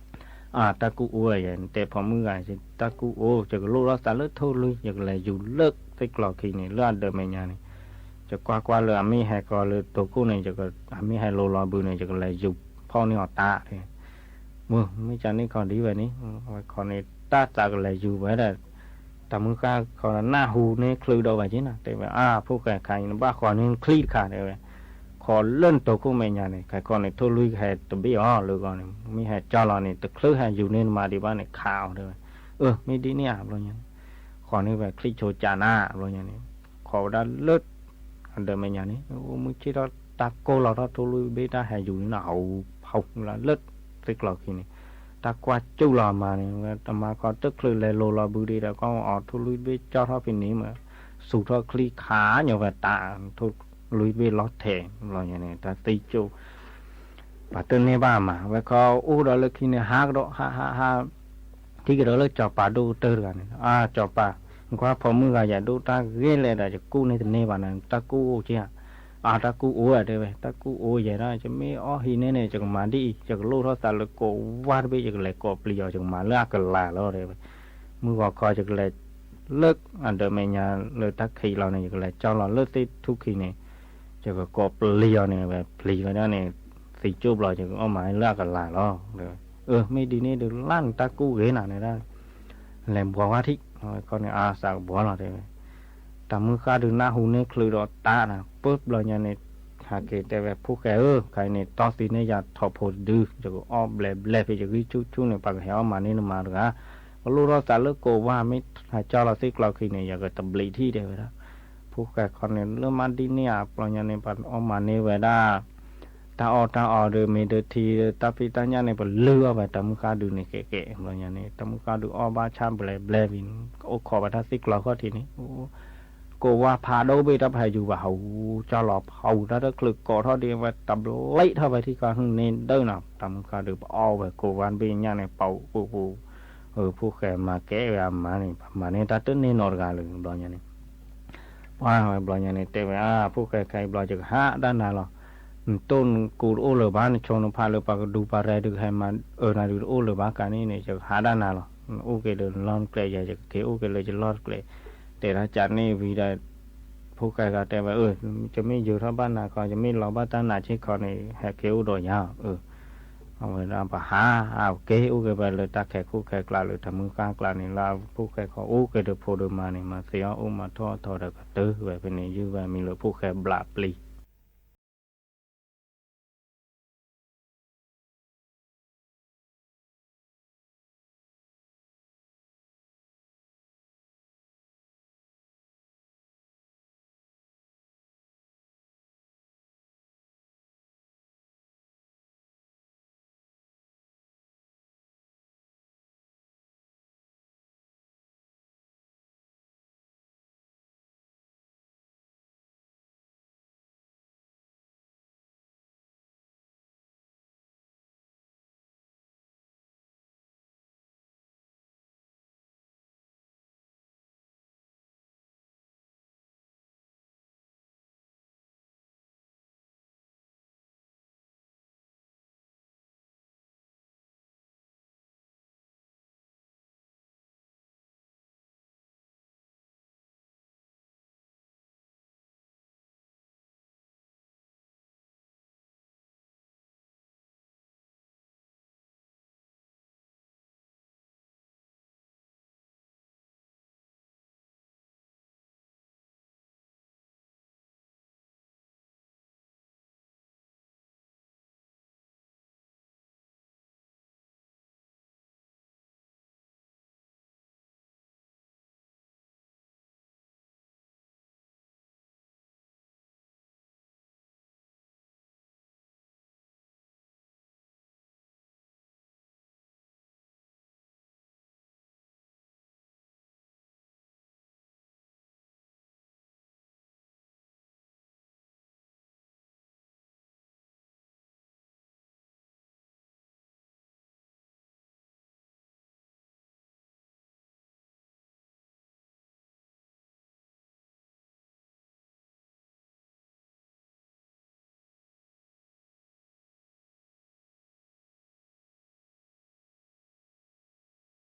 အါ တၢ်ကူၣ်အိၣ်ဝဲယဲ နတဲဖိမုၣ်ဂၤ တၢ်ကူၣ်အိၣ် ယကလိၣ်ထီၣ်သးလၢထိၣ်လွံၢ် ယကလဲၤယူၤလၢသ့ၣ်ကျီၤခံန့ၣ် လၢအဒၢးမဲာ်ညါန့ၣ် ယကွၢ်ကွၢ်လၢအမ့ၢ်ဟဲကီးလၢတိၤခိၣ်န့ၣ် အမ့ၢ်ဟဲလိၤလီၤဘုန့ၣ် ယကလဲၤယူၤဖီၣ်န့ၢ်အီၤတၢ် မ့ၢ်မ့ၢ်ကန့ၣ်ခီဒ်ဝဲန့ၣ် ဝဲခီန့ၣ် တၢ်သးကလဲၤယူၤဝဲဒီး တၢ်မုၢ်ဃၢ်ခီနၢ်ဟူန့ၢ်ချုးဒီးဝဲက့နီၤ တဲဝဲ အါ ဖိၣ်ဃဲခါအံၤ နဘၣ်ဃီၤန့ၢ်ချံတခါ တဲဝဲ ခီလၢနတိၤခိၣ်မဲာ်ညါန့ၣ် ခဲခီန့ၣ် ထိၣ်လွံၢ်ကဟဲတဘ့ၣ်အီၤလၢဂီၢ်န့ၣ် မ့ၢ်ဟဲကၠီလီၤန့ၣ် တချုးဟဲယူၤန့ၢ်နမၤဒံးဘၣ်န့ၣ် ခးအီၤတဲဝဲ အၢ မ့ၢ်ဒ်န့ၣ်ဧါ ဘျီညါန့ၣ် ဃီၤန့ၢ်ဝဲချံဆိကနၤ ဘျီညါန့ၣ် ခီၤဝဲဒၣ်လၢ အဒၢးမဲာ်ညါန့ၣ် အိၣ်မုၢ်ဆ့ၣ်ထီၣ်တၢ်ကိၢ်လီၤထီၣ်ထိၣ်လွံၢ်ဘ့ၣ်တၢ်ဟဲယူၤန့ၣ်နီၤ ဟူးဟူးလၢသ့ၣ်ကျီၤခံန့ၣ် တၢ်ကွၢ်ကၠူၣ်လီၤအမၤန့ၣ် ဝဲတမၤခီတချုးလဲၤလိၤလီၤဘုဒံးဒီး ကီၢ်အီၤထိၣ်လွံၢ်ဘ့ၣ်ကၠီထီၣ်ဖဲန့ၣ်မး စူၤထီၣ်ချံခးညီဝဲတၢ် ထိၣ်လွံၢ်ဘ့ၣ်လီၤထဲး ဘျီညါန့ၣ် တၢ်သံကၠိ ပှၤတန့ၢ်ဘၣ်မး ဝဲခီအိၣ်ဒီးလၢခံန့ၣ် ဟးကဒီး ဟး ဟး ဟး ထံၣ်ကဒီးလၢစီၤပၤဒိၣ်ကတၢၢ်တဂၤန့ၣ် အါ စီၤပၤ ကွၢ်ဖိမုၣ်ဂၤယၤဒိၣ်တၢ်ဂ့ၤလဲၣ်ဒီး ယကူၣ်န့ၢ်တန့ၢ်ဘၣ်န့ၣ် တၢ်ကူၣ်အိၣ်က့ဧါ အါ တၢ်ကူၣ်အိၣ်ဧါ တဲဝဲ, တၢ်ကူၣ်အိၣ်ယဲဒၣ်, ယမ့ၢ်အီၣ်ဟံးန့ၢ်န့ၣ် ယကမၤဒ်အံၤ, ယကလိၣ်ထီၣ်သးလၢကိးဝါတဘ့ၣ်, ယကလဲၤကိးပျံၤအီၤ, ယကမၤလၢအကလၤလီၤ တဲဝဲ. မုၢ်ဂီၤခီ ယကလဲၤလၢအဒၢးမဲာ်ညါလၢတၢ်ခံးလီၤန့ၣ်, ယကလဲၤကၠီလီၤလၢသ့ၣ်ထူၣ်ခံန့ၣ်, ယကကိးပျံၤအီၤန့ၣ်ဝဲ, ပျံၤဝဲဒၣ်န့ၣ် သံကၠိၣ်ဘျီ ယကအီၣ်မၤလၢအကလၤလီၤ တဲဝဲ. အၢ မ့ၢ်ဒ်န့ၣ်ဒုး လၢနတၢ်ကူၣ်ဂ့ၤနၤန့ၣ်ဒၣ်, လဲၤဘှီဝါထံၣ်, ခီန့ၣ် အါ သးကဘှီလီၤ တဲဝဲ. တၢ်မုၢ်ဃၢ်ဒုးနၢ်ဟူန့ၢ်ချုးဒီးတၢ်နၤ ပၢၢ်ဘျီညါန့ၣ်, ဟဲက့ၤတဲဝဲ ဖိၣ်ဃဲဧၢ, ခဲအံၤန့ၣ် တီၢ်သံန့ၢ်ယၤထိးဖိတဒု, ယကအီၣ်ဘျဲးဘျဲးဖဲယဂံၢ်ဆူၣ်ဆူၣ်န့ၣ် ပှၤကဟဲအီၣ်မၤန့ၢ်နမၤတဂၤ, ကလိၣ်ထီၣ်သးလၢကိးဝါ မ့ၢ်ဟဲကၠီလီၤသ့ၣ်ကျီခံန့ၣ် ယကတဘျံးထံၣ် တဲဝဲဒၣ်. ဖိၣ်ဃဲခီန့ၣ် လၢမၤဒ်န့ၣ်ဧါ ဘျီညါန့ၣ် ပှၤအီၣ်မၤန့ၢ်ဝဲဒၣ် တၢ်အီၣ်တၢ်အီဒီး မ့ၢ်ဒၢထံ တၢ်ဖံးတၢ်ညၣ်န့ၣ် ပလုၢ်အီၣ်ဝဲတၢ်မုၢ်ဃၢ်ဒုးန့ၣ် ကဲကဲ ဘျီညါန့ၣ် တၢ်မုၢ်ဃၢ်ဒုးအီၣ်ဘၣ်ဆၣ်ဘျဲးဘျဲးဝံၤ ကအိၣ်ခိးဘၣ်တၢ်သ့ၣ်ကျီခီၣ်ထံးန့ၣ်, ကိးဝါဖးဒိၣ်ဘ့ၣ် တၢ်ပဟဲယူၤဘၣ် ဟူကၠီလီၤဖးဝူၤ တၢ်တချုးကိးထီၣ်ဒ်ဝဲ တဘျံးထီၣ်ဝဲထံကီၢ်န့ၣ်ဒၢးနီၤ, တၢ်မုၢ်ဃၢ်ဒုးပအီၣ်ဝဲကိးဝါတဘ့ၣ်ညၣ်န့ၣ် ပာ်ပူၤပူၤ, ဖိၣ်ဃဲမၤကဲဝဲအမၤန့ၣ် ပမၤန့ၢ်တၢ်တန့ၢ်နီတဂၤလၢၤ ဘျီညါန့ၣ် ပှၤဝဲဘျီညါန့ၣ် တဲဝဲ အါ ဖိၣ်ဃဲ ခဲအံၤဘျီ ယကဟးဒၣ်နၤလီၤ. နတိၢ်နကူတအိၣ်လၢၤဘၣ်, နဆိနဖးလၢပှၤကဒူပှၤရဲဒုးဟဲမၤအၢနၤဒုးတအိၣ်လၢၤဘၣ်ကါန့ၣ်န့ၣ် ယကဟးဒၣ်နၤလီၤ. နအိၣ်က့ၤလၢနလီၢ်တကျဲးယဲ ယကက့ၤအိၣ်က့ၤလၢယလီၢ်တကျဲး, တဲဒၣ်ကန့ၣ်ဝံၤဒီး ဖိၣ်ဃဲဂၤတဲဝဲ အၢ ယမ့ၢ်ယုၤထီၣ်ဘၣ်နၤခီ ယမ့ၢ်လီၤဘၣ်တၢ်နးဆ့ၣ်ခီန့ၣ် ဟဲက့ၤအိၣ်ဒီးယၤ အၢ အဝဲဒၣ်ပဟး အက့ၤအိၣ်က့ၤဝဲလၢတၢ်ခဲးခိၣ်ခဲးကျါလၢတၢ်မုၢ်ဃၢ်ကျါန့ၣ် လၢဖိၣ်ဃဲခီအိၣ်က့ၤဒီးဖိဒီးမါန့ၣ် မၤသ့အီၣ်အိၣ်မၤထီၣ်အထီဒီးကတၢၢ်ဝဲဖဲန့ၣ် ယုၢ်ဝဲမံၤလၢဖိၣ်ဃဲဘျးပျံၤ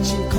ဆံ